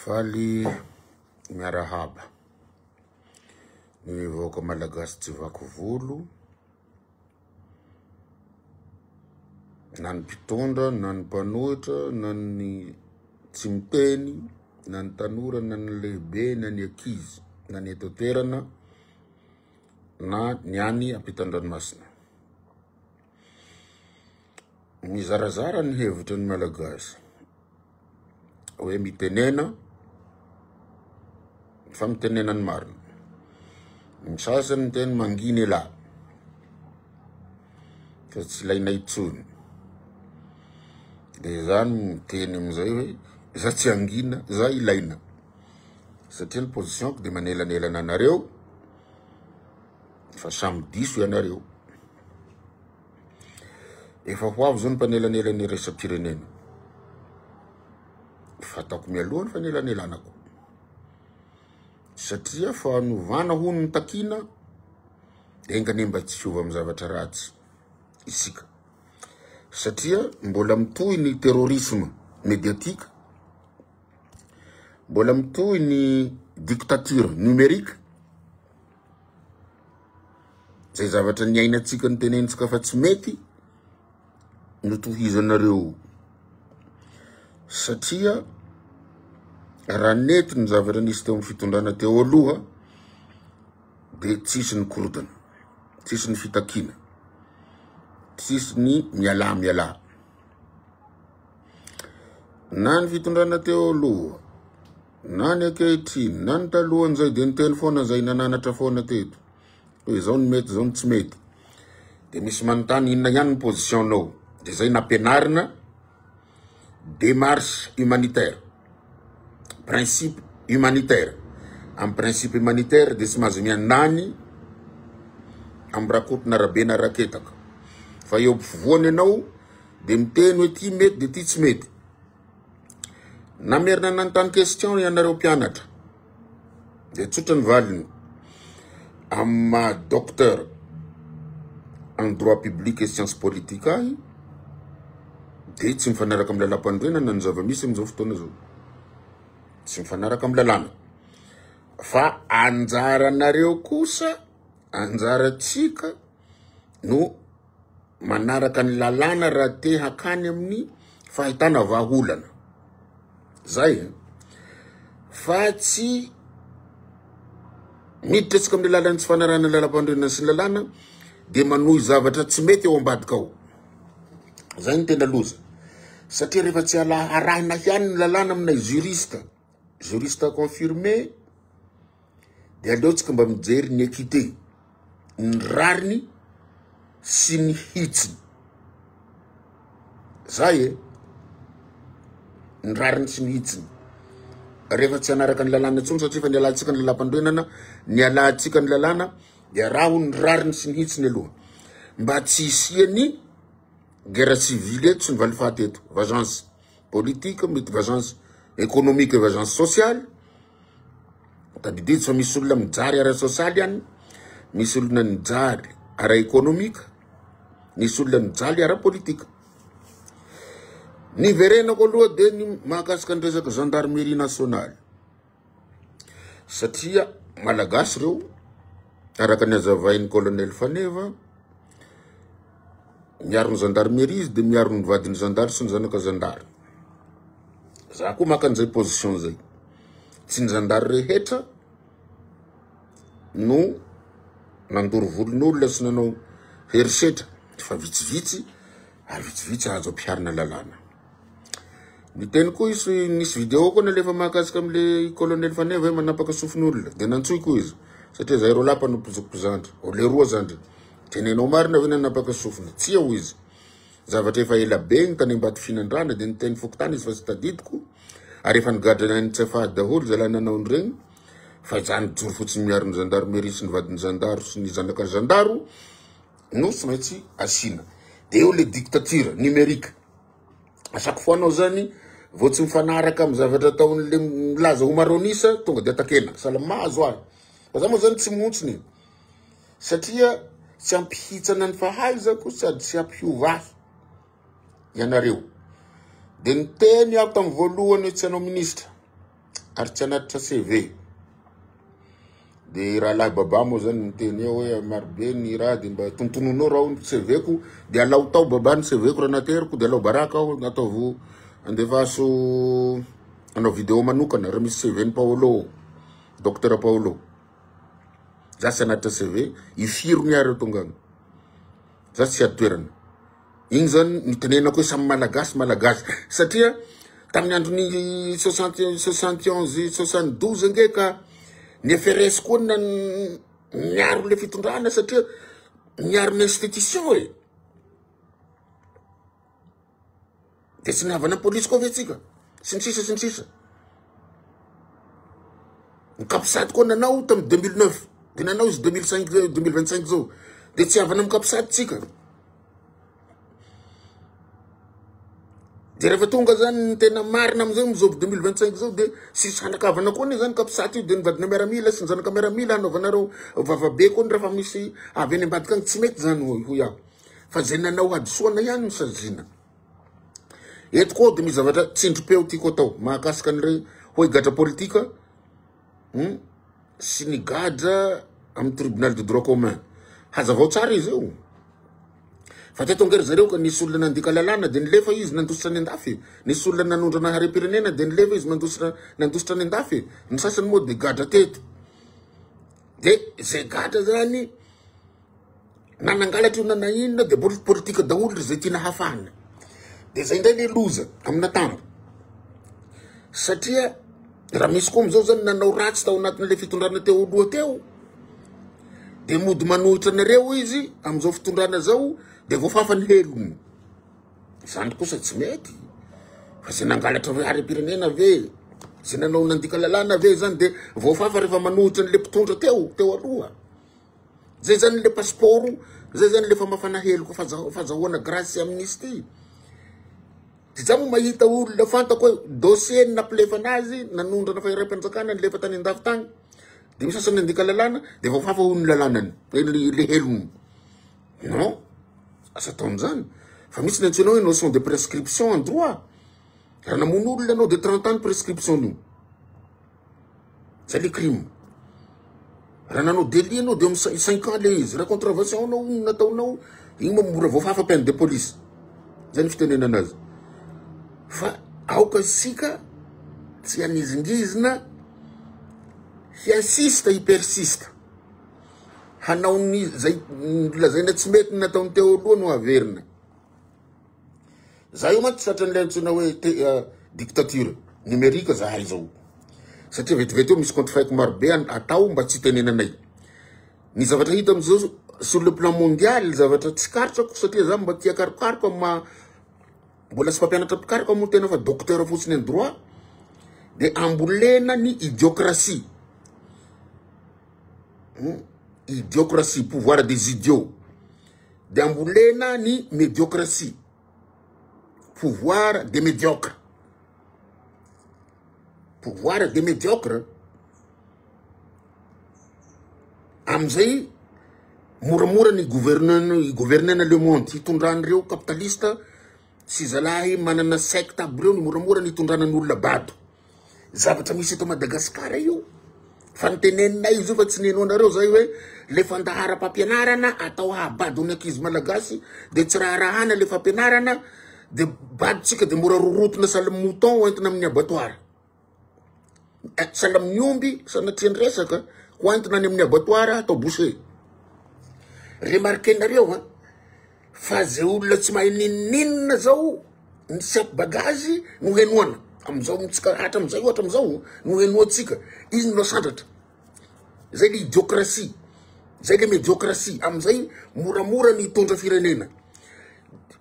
Faly miarahaba ny vahoaka malagasy tsy vaky volo, na ny mpitondra na ny mpanohitra na ny tsy miteny na ny tanora na ny lehibe na ny ankizy na ny eto an-toerana na ny any ampitan-dranomasina. Mizarazara ny hevitry ny Malagasy hoe mitenena fa mitenena ny marina. Ny sasany miteny mangina elah fa tsy ilaina intsony. De za no miteny amizay hoe za tsy hangina, za ilaina satria ny position-ko de manelanelana anareo fa samy diso ianareo. Efa ho avy zao ny mpanelanelana iraisam-pirenena. Efa ataoko mialoha ny fanelanelanako. Satria fanovana hono ny takiana, enga anie mba tsy hiova amin'ny zavatra ratsy isika. Satria mbola mitohy ny terrorisme médiatique, mbola mitohy ny dictature numérique, Zay zavatra niainantsika notenenitsika fa tsy mety no tohizanareo satria raha nety ny zavatra nisy teo amin'ny fitondrana teo aloha de tsisy ny korontana, tsisy ny fitakiana, tsisy ny mialà mialà. Na ny fitondrana teo aloha Na ny ankehitriny, na ny talohan'izay dia niteny foana izay nananatra foana teto hoe izao no mety, izao no tsy mety. Dia misy manontany inona ihany ny position-nao. Dia izay nampianarina démarche humanitaire, principe humanitaire. Amin'ny principe humanitaire dia tsy mahazo miandany amin'ny rakoto na rabe na raketaka. Fa eo ampovoany ianao dia miteny hoe ty mety dia ty tsy mety. Namerina nanontany question ianareo mpianatra. Dia tsotra ny valiny. Amin'ny maha docteur en droit public et sciences politiques ahy dia tsy mifanaraka amin'ny lalàmpanorenana ny zava-misy amin'izao fotoana izao. Tsy mifanaraka amin'ny lalàna. Fa anjaranareo kosa, anjarantsika no manaraka ny lalàna raha te hakany amin'ny fahitana vahaolana. Zay e. Fa tsy miditra antsika amin'ny lalan'ny tsy fanarahana ny lalam-panorenana sy ny lalàna dia manohy zavatra tsy mety ao ambadika ao. Zay ny tena loza. Satria rehefa tsy arahina ihany ny lalàna aminay juriste, juriste confirmé, dia aleontsika mba mijery ny équité, ny rariny sy ny hitsiny. Zay e, ny rariny sy ny hitsiny. Rehefa tsy hanaraka ny lalàna intsony satria efa nialantsika ny lalàmpanorenana, nialantsika ny lalàna, dia araho ny rariny sy ny hitsiny aloha. Mba tsy hisian'ny guerre civile eto sy ny valifaty eto, vengeance politique, mety vengeance économique et vengeance sociale. Tadidio fa misy olona mijary ara-sosialy any, misy olona nijaly ara-ekonomika, nisy olona nijaly ara-politika. Ny verenako aloha dia ny mahakasika ny resaka gendarmerie nationale. Satria malagasy ireo, araka ny azavain'ny colonel Faneva, miaro ny gendarmerie izy dia miaro ny vadin'ny zandary sy ny zanaka zandary. Za koa maka an'izay position zay. Tsy ny zandary rehetra no nandoro volon'olona sy nanao herisetra fa vitsivitsy ary vitsivitsy azo ampiharina lalàna. Niteny koa izy, nisy vidéo koa nalefa mahakasika amle colonel Faneva hoe manapaka sofin'olona. Dia nantsoiko izy satria zay roalahy mpanompo zoky mpizandry, o leroa zandry. Tenenao marina ve nanapaka sofina? Tsia hoy izy. Zavatra efa ela be igny tany Ambatofinandrahana dia niteny fokontany izy fa tsy tadidiko ary efa nigadrana any Tsiafahy daholo zalahy nanao an'iregny fa za nijoro fotsiny miaro ny gendarmerie sy ny vadin'ny zandaro sy ny zanaka zandaro no tsy maintsy asiana. De eo le dictature numérique. À chaque fois anao zany vao tsy mifanaraka amin'ny zavatra ataon'le milaza ho maronisa tonga de atakena. Sahala mahazo ahy. Fa za moa zany tsy montsiny e. Satria tsy ampihitsana ny fahaizako sady tsy hampiova ahy ianareo. De niteny aho tamin'ny voalohany hoe tsy hanao ministra. ary tsy hanatitra CV. De i rahalahy Baba moa zany miteny eo hoe marobe ny raha de mba tontononao raho ny CV-ko de alao tao Baba ny CV-ko raha nateriko de alao baraka aho ataovo andefaso anao video manokana raha misy CV-n'i Paolo, Docteur Paolo. Za tsy hanatitra CV, ifirony ary tonga agny. Za tsy hiady toerana. Igny zany nitenenako hoe samy malagasy malagasy satria tamin'ny andron'ny soixante 71 72 ange ka ny FRS koa na niaro le fitondrana satria niaro ny institution e. De tsy nihavana polisy koa ve tsika? Sy ny sisa sy ny sisa. Ny capsat koa nanao tamin'ny 2009 de nanao izy 2005 2025 zao de tsy havana amin'ny capsat tsika. De rehefa tonga zany ny tena marina amizay amizao 2025 zao de sy sanakavana koa anie zany capsat io de ny vadina miaramila sy ny zanaka miaramila hanaovanareo vavabe koa ny rehefa misy avy any ambadika agny tsy mety zany hoy aho. Fa zay nanao hadisoana ihany no saziana. Eto koa de misy zavatra tsindrim-peo tiako atao mahakasika an'irey hoe gadra politika hmm, sy ny gadra amin'ny tribunal de droit commun. Hazavao tsara izy io. Fa teto ange ry zareo ka nisy olona nandika lalàna de nilefa izy nandositra any andafy. Nisy olona nanondrana harem-pirenena de nilefa izy mandositra nandositra any andafy. Ny sasany moa de gadra teto. De zay gadra zany na nangalatra io na na inona de mbola politika daholo ry zay tiana hafahana. De zay indray le loza amin'atambo. Satria raha misy koa amizao zany nanao ratsy tao anatin'le fitondrana teo aloha teo de mody manohitra anareo izy amizao fitondrana zao de voafafa ny helony. Zany kosa tsy mety. Fa zay nangalatra harem-pirenena ve, zay nanao nandika lalàna ve zany de voafafa rehefa manohitra an'le mpitondra teo teo aloha. Zay zany le passeport, zay zany le famafana heloka fazahoana grâce sy amnistie. De za moa mahita olona fantako hoe dossier ny nampilefana azy nanondrana fahiraim-panjakana nilefa tany andafy tany. De misy sasany nandika lalàna de voafafa hono ny lalànany, le helony. Non, asa ataon'izany. Fa misy ny antsoina hoe notion de prescription en droit. Raha namono olona anao de 30 ans ny prescription-nio. Zay le crime. Raha nanao délit anao de eo cinq ans le izy. Raha contravention anao no nataonao, igny moa mora voafafa peine de police. Zay ny fitenenana azy. Fa aoka isika tsy hanizingizina, hi-insiste, hi-persiste. Hanao ny zay lazaina tsy mety ny nataony teo aloha no averina. Za io mantsy tratran'ilay antsoina hoe te, uh, dictature numérique zahay zao. Satria vetivety eo misy compte fake marobe atao mba tsy tenenanay. Ny zavatra hita amizao sur le plan mondial zavatra tsikaritrako satria za mba tia karokaroka ma mbola tsy mpampianatra mpikaroka moa tena fa docteur fotsiny en droit de ambolena ny idiocratie. Hmm? Idiocratie, pouvoir des idiots. De ambolena ny médiocratie, pouvoir des médiocres. Pouvoir des médiocres. Amizay moramora ny gouverneur gouvernena le monde hitondran'ireo capitaliste sy zalahy manana secte aby reo ny moramora ny hitondrana ny olona bado. Zavatra misy eto Madagasikara io. Fa niteneninay izy io fa tsy neno anareo zay hoe le fandaharam-pampianarana atao hahabado ny ankizy malagasy de tsy raharahana le fampianarana de bado tsika de mora rorotina sahala mouton hoentina amin'ny abattoir. Eh, sahala amin'ny omby sanatria ny resaka hoentina any amin'ny abattoir atao boucher. Remarquenareo an Fa ze olona tsy mahay ninoninona zao ny tsy ampy bagazy no henoana amizao mitsika hatramizay ohatra amizao no henoantsika izy no asandratra zay le idiocratie zay le mediocratie amizay moramora ny hitondra firenena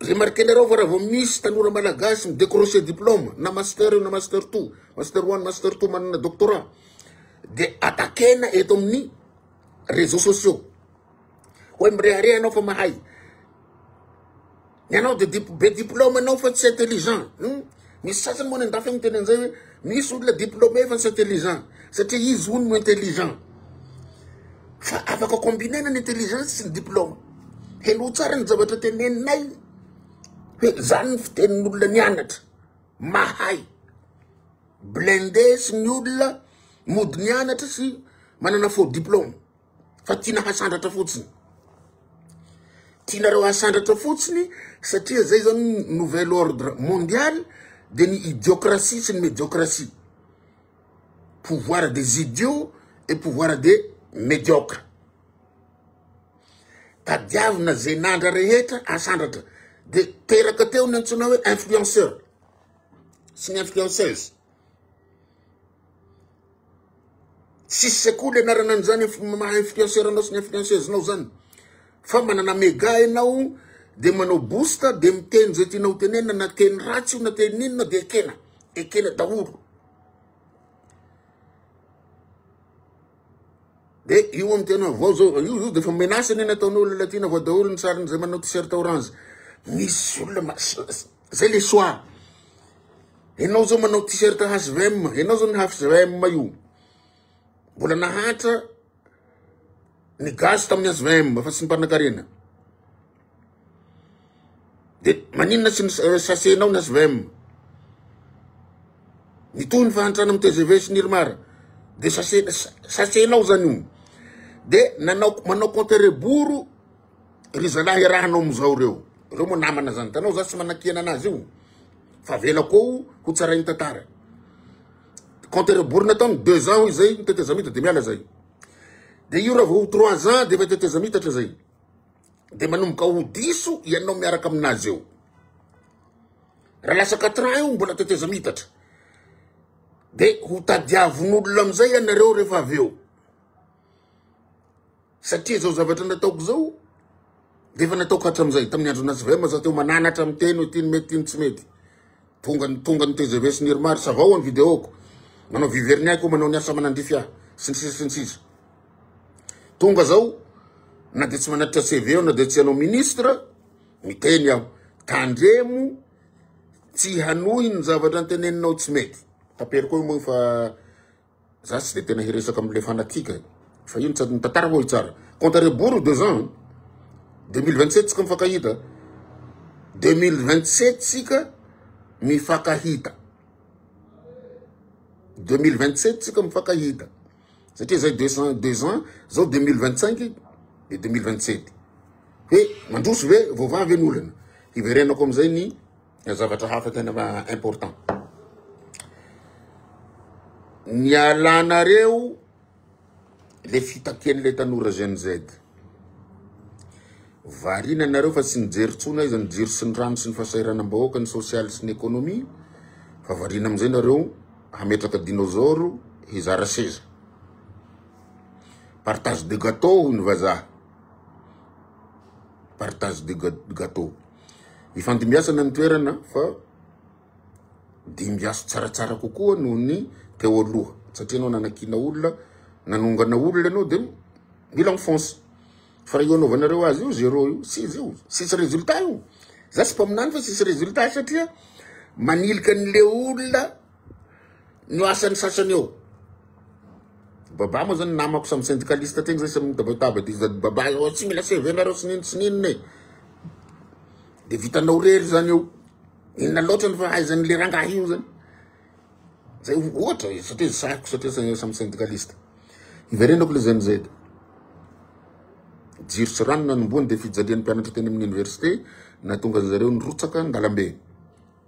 remarquenareo fa raha vao misy tanora malagasy mi-décrocher diplôme na master io na master two master one master two manana doctorat de attaquena eto amin'ny réseaux sociaux Hoe mirehareha anao fa mahay. Ny anao de dip be diplôme anao fa tsy intelligent. Hmm? Misy sasany moa any andafy any miteny an'izay hoe misy olona diplômé fa tsy intelligent satria izy hono no intelligent. Fa afaka combinena ny intelligence sy ny diplôme. Henoy tsara ny zavatra teneninay hoe zany ny fitenin'olona nianatra, mahay. blindé sy ny olona mody nianatra sy manana faux diplôme fa tiana hasandratra fotsiny. Tianareo hasandratra fotsiny satria zay zany nouvel ordre mondial de ny idiocratie sy ny médiocratie. Pouvoir des idiots et pouvoir des médiocres. Tadiavina ze nandra rehetra asandratra de teraka teo ny antsoina hoe influenceur sy ny influenceuse. Tsisy sekoly ianarana an'izany maha influenceur anao sy ny influenceuse nao zany. Fa manana mega ianao de manao boost de miteny zay tianao tenenina na teny ratsy io na teny inona de ekena. Ekena daholo. De io amy tena vao zao io io de efa menace anie nataon'olona latina vao daholo ny sarin'izay manao t-shirt orange. Misy olona zay le choix. Enao zao manao t-shirt HVM, enao zao ny HVM io. Mbola nahantra ny gasy tamin'ny HVM fa tsy ny mpanakarena. De maninona tsy ny sachet-nao ny HVM? Mitohy ny fahantrana amin'ny TGV sy ny IRMAR. De sachet sachet-nao zany io. De nanao manao compte rebours ry zalahy iarahanao amizao reo. Reo moa namana zany. Hitanao za tsy manakiana anazy io. Fa avelako ao ho tsarain'ny tantara. Compte rebours nataony 2 ans hoy zay ny tetezamita de miala zay. De io raha vao ho 3 ans de efa tetezamitatra zay. De manomboka ho diso ianao miaraka aminazy eo. Raha lasa 4 ans io mbola tetezamitatra. De ho tadiavin'olona amizay ianareo rehefa avy eo. Satria zao zavatra nataoko zao de efa nataoko hatramizay tamin'ny andro HVM za teo mananatra miteny hoe ty mety ty tsy mety. Tonga ny tonga ny TGV sy ny IRMAR savao ny videoko. Manao viverny ko manao ny asa manandrify ahy sy ny sisa sy ny sisa. Tonga zao na de tsy manatitra CV na de tsy hanao ministre miteny aho tandremo tsy hanohy ny zavatra anteneninao tsy mety. Taperiko eo moa fa za tsy de tena hiresaka amle fanatique fa io ny tantara moa tsara. Compte à rebours 2 ans 2027 tsika mifankahita. 2027 tsika mifankahita. 2027 tsika mifankahita. Satria zay 202 ans zao 2025 de 2027. Hoe mandroso ve voavaha ve ny olana? Hiverenako amizay ny zavatra hafa tena important. Ny alanareo le fitakian'le tanora Gen Z. Variana nareo fa tsy nijery tsony aiza ny jiro sy ny rano sy ny fahasahiranam-bahoaka, ny sosialy sy ny ekonomia, fa variana amizay nareo hametraka dinosaure hizara seza. Partage de gâteau hoy ny vazaha. Partage de gâteau. Ifandimbiasana ny toerana fa dimbiaso tsaratsara kokoa noho ny teo aloha. Satria anao nanakiana olona, nanongana olona anao de mila mifonce. Fa raha io anaovanareo azy io zéro io, six io, sisy résultat io. Za tsy mpaminany fa sisy résultat satria manilika an'le olona no asan'ny sasany eo. Baba moa zany namako samy syndicaliste teny zay samy mitabataba de izy baba zao tsy mila CV nareo sy nino sy ninona e. De vitanao rery zany eo. Inona loatra ny fahaizan'le rangahy io zany. Zay ohatra satria sahiko satria samy syndicaliste. Iverenako le Gen Z. Jiro sy rano nanombohany de fijalian'ny mpianatra teny amin'ny université nahatonga an'zareo nirotsaka an-dalambe.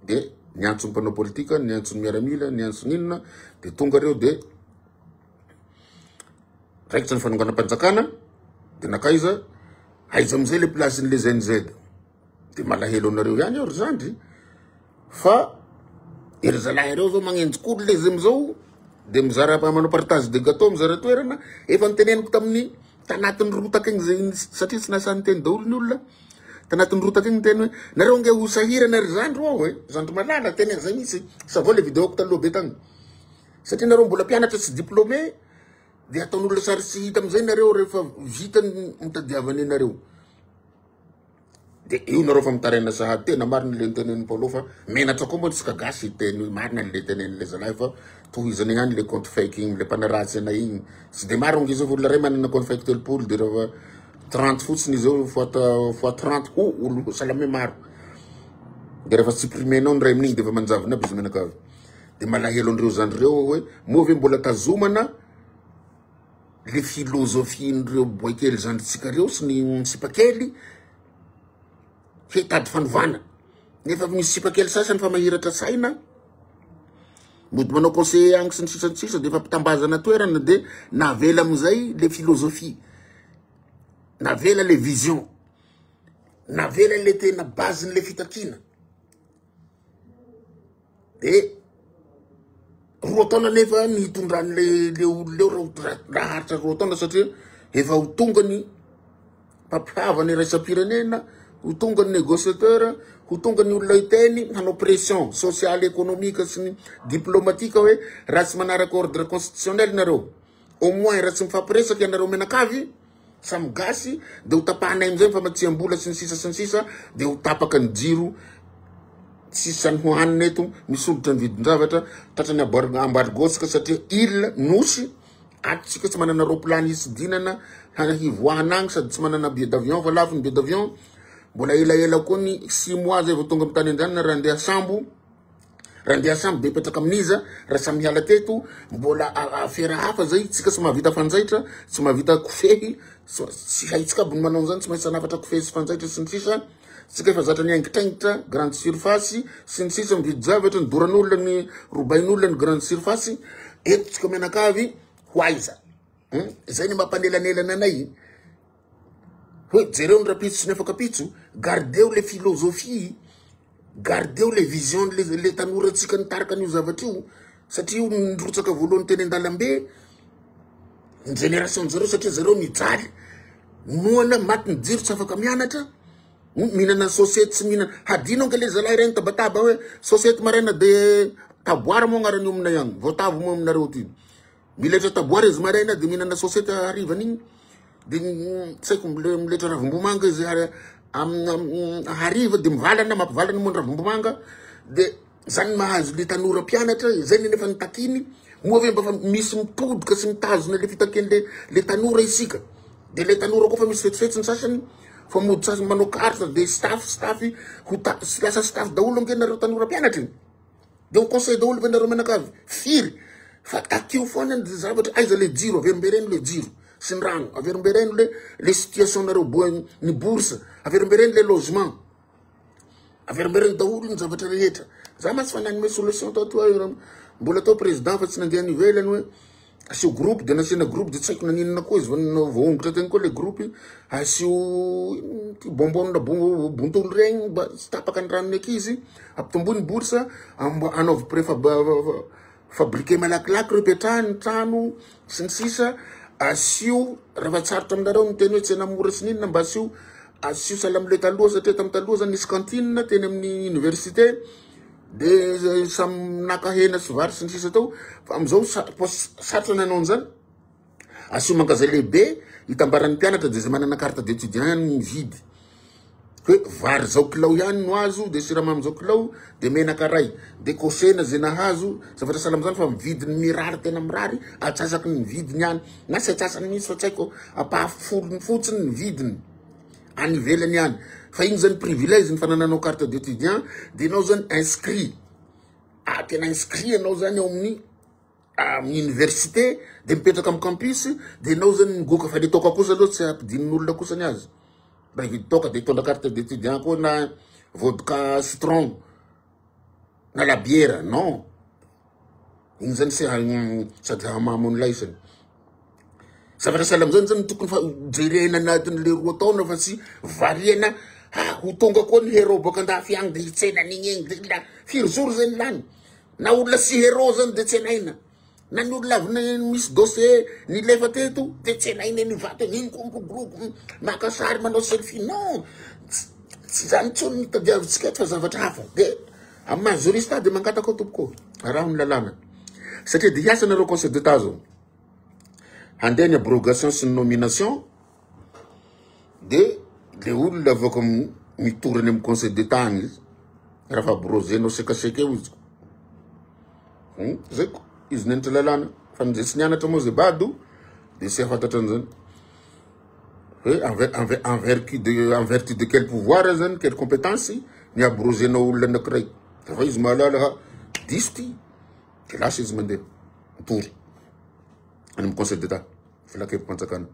De niantso ny mpanao politika, niantso ny miaramila, niantso ny inona, de tonga reo de raikitra ny fanonganam-panjakana, de nakaiza aiza amizay le place-n'le Gen Z. De malahelo anareo ihany aho ry zandry fa ery zalahy reo zao magnenjika olona izy amizao de mizara manao partage de gâteau mizara toerana. Efa niteneniko tamin'ny tanatin'ny rotaka igny zay satria tsy nahasahy niteny daholo ny olona. Tanatin'ny rotaka igny niteny hoe nareo ange ho sahirana ry zandry ao e, zandry malala teny zay mihitsy. Savao le vidéo-ko taloha be tagny. Satria nareo mbola mpianatra tsy diplômé de ataon'olona sary tsy hita amizay nareo rehefa vita ny mitadiavany anareo. De io nareo fa mitaraina sahady tena marina le nitenenin'i Paulo fa menatra koa moa tsika gasy hiteny hoe marina le tenenin'le zalahy fa tohizany ihany le compte fake igny le mpanaratsy anay igny. Tsy de maro ange zao fa olona ray manana compte fake 30 de rehefa 30 fotsiny izy eo fois 30 ho olo salame maro. De rehefa supprimenao ny ray amin'igny de efa manjavona aby izy mianakavy. De malahelo an'ireo zandry ireo aho hoe moa ve mbola tazomana le philosophie-n'ireo boaikely zandrintsika reo sy ny sipakely hitady fanovana. Nefa misy sipakely sasany fa mahiratra saina, mody manao conseiller agny sy ny sisa ny sisa, de efa mpitambazana toerana de navela amizay le philosophie, navela le vision, navela le tena base-n'le fitakiana. De roa taona nefa ny hitondran'le le olona eo raha raha haharitra 2 taona satria efa ho tonga ny mpampihavana iraisam-pirenena, ho tonga ny négociateur, ho tonga ny olona hiteny hanao pression sociale, économique sy ny diplomatique hoe raha tsy manaraka ordre constitutionnel nareo, au moins raha tsy mifampiresaka ianareo mianakavy, samy gasy, de ho tapahanay amizay ny famatsiam-bola sy ny sisa sy ny sisa, de ho tapaka ny jiro, tsisy any hohanina eto, misondrotra ny vidin-javatra, tratran'ny embargo tsika satria île nosy, ato tsika tsy manana roplany hisidinana hivoahana agny, sady tsy manana billet d'avion fa lafo ny billet d'avion, mbola elaela koa ny 6 mois zay vao tonga amin'ny tany anjanona raha andeha sambo. Raha andeha sambo de hipetraka amin'iza? Raha samy hiala teto, mbola afera hafa zay, tsika tsy mahavita fanjaitra, tsy mahavita kofehy, tsy haintsika aby ny manao an'izany, tsy maintsy hanafatra kofehy sy fanjaitra sy ny sisa. Tsika efa zatra niaingitraingitra, grande surface sy ny sisa, mividy zavatra, ny doran'olona, ny robain'olona ny grande surface. Eto tsika mianakavy ho aiza? Zay ny mampanelanelana anay. Hoe jereo ny rapitso sy ny afakapitso, gardeo le philosophie, gardeo le vision le, le tanorantsika nitarika an'io zavatra io, satria io nirotsaka voalohany teny an-dalambe ny génération zareo, satria zareo nijaly, noana, maty ny jiro, tsy afaka mianatra, mihinana sosety tsy mihinana, hadino ange le zalahy regny tabataba hoe sosety maraina de taboara moa agnaran'io aminay agny, voatavo moa aminareo aty. Miletra taboara izy maraina de mihinana sosety harivan'igny, de tsy haiko miletra ravimbomanga izy hariva de mivalana, mampivalana moa ny ravimbomanga, de zany mahazo le tanora mpianatra, zay ny nefa nitakiny, moa ve mba fa misy mitodika sy mitazona le fitakian'le le tanora isika, de le tanora koa fa misy fetsifetsy ny sasany, fa mody sasany manao carte de staff, staff, ho ta-, lasa staff daholo ange nareo tanora mpianatra e. De ho conseil daholo ve nareo mianakavy? Firy? Fa takio foana ny zavatra, aiza le jiro, averimbereno le jiro sy ny rano, averimbereno le le situation nareo boa ny bourse, averimbereno le logement, averimbereno daholo ny zavatra rehetra. Za mantsy fa nanome solution tato hoe mbola tao président fa tsy nandeha any ivelany hoe asio groupe, de nasiana groupe de tsy haiko naninona koa izy voahongotra teny koa le groupe, asio ty bonbon bontolo regny mba tsy tapaka ny ranon'ny ankizy, ampitomboy ny bourse, anaovy préfab fabriqué malakilaky reo petrahany ny trano sy ny sisa, asio rehefa tsarotra aminareo ny teny hoe tsena mora sy ninona, mba asio asio sahala amle taloha, satria tamin'ny taloha zany nisy cantine teny amin'ny université, de samy naka hena sy vary sy ny sisa tao, fa amizao sarotra ny hanao an'izany. Asio magasin lehibe hitambaran'ny mpianatra, de zay manana carte d'étudiant ihany mividy, hoe vary zao kilao ihany no azo, de siramamy zao kilao, de menaka ray, de kosena zay nahazo zavatra sahala amizany, fa mividiny mirary tena mirary atsasaky ny vidiny ihany, na tsy atsasany mihitsy fa tsy haiko ampahafolony fotsiny ny vidiny any ivelany ihany, fa iny zany privilège ny fanananao carte d'étudiant, de enao zany inscrit, tena inscrit anao zany ao amin'ny université, de mipetraka amin'ny campus, de enao zany migoka, fa le toaka kosa aloha tsy ampidinin'olona kosa ny azy, raha hividy toaka de hitondra carte d'étudiant koa, na vodka citron na la bière, non, iny zany sy sady hamamo ny laisany. Zavatra sahala amizany zany tokony fa jerena anatin'le 2 taona, fa tsy variana ha ho tonga koa ny héros boaka andafy agny de hitsena an'igny egny, de la firy zoro zany lany, na olona sy héros zany de tsenaina, na ny olona avy misy dossier nilefa teto de tsenaina eny Ivato eny, iny koa miroborobo maka sary manao selfie, non, tsy zany intsony ny tadiavintsika eto fa zavatra hafa. De amin'ny maha juriste de mangataka ao tompoko, araho ny lalàna, satria de hiasa nareo conseil d'état zao, handeha ny abrogation sy ny nomination, de le olona afaka mitory any amin'ny conseil d'état agny izy, raha fa abrogenao sekaseka eo izy. Zay ko izy nianatra lalàna, fa ny zay tsy nianatra moa zay bado de tsy hafantatra an'izany hoe en vertu de quel pouvoir zany, quelle compétence ny abrogenao olona anankiray, fa izy mahalala ha diso ty. De lasa izy mandeha mitory any amin'ny conseil d'état, filankevim-panjakana.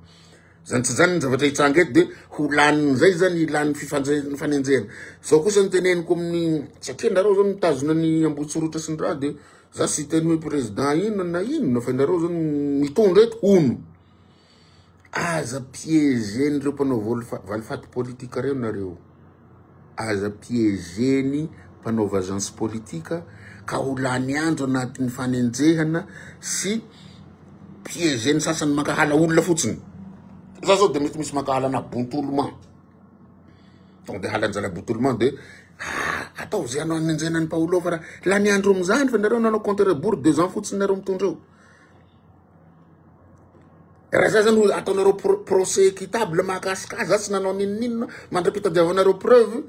Zany tsy zany ny zavatra hitranga eto de ho lanin'izay zany ilany fifanenjehana. Zao kosa ny teneniko amin'ny satria nareo zao mitazona ny Ambohitsorohitra sy ny raha de za tsy hiteny hoe président inona na inona fa nareo zao mitondra eto hono. Aza piéger-n'ireo mpanao valifaty politika reo nareo. Aza piéger-ny mpanao vagence politika ka ho lany andro anatin'ny fanenjehana sy piéger-ny sasany mankahala olona fotsiny. Za zao de mety misy mankahala ana bontoloma. Tonga de halanjala bontoloma de atao zay anao anenjehana an'i Paolo fa raha lany andro amizany fa nareo nanao compte rebours 2 ans fotsiny nareo mitondra eo. Raha za zany ataonareo procès équitable mahakasika azy, za tsy nanao ninoninona mandra-pitadiavanareo preuve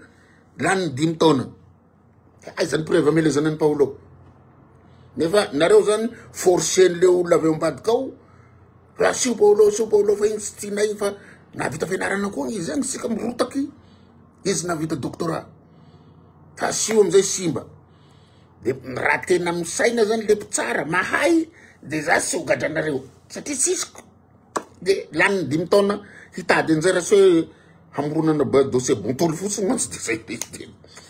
lany 5 taona. Aiza ny preuve amelezana an'i Paolo? Nefa nareo zany forcen'le olona avy eo ambadika ao, raha sio Paolo, sio Paolo fa iny tsy tianay fa nahavita fianarana koa izy zany, sika mirotaky izy nahavita doctorat. Fa sio amizay simba. De raha tena misaina zany le mpitsara mahay de za tsy ho gadranareo satria tsisy de lany 5 taona hitady an'izay raha tsy hoe hamoronana dossier bontolo fotsiny mantsy de zay de de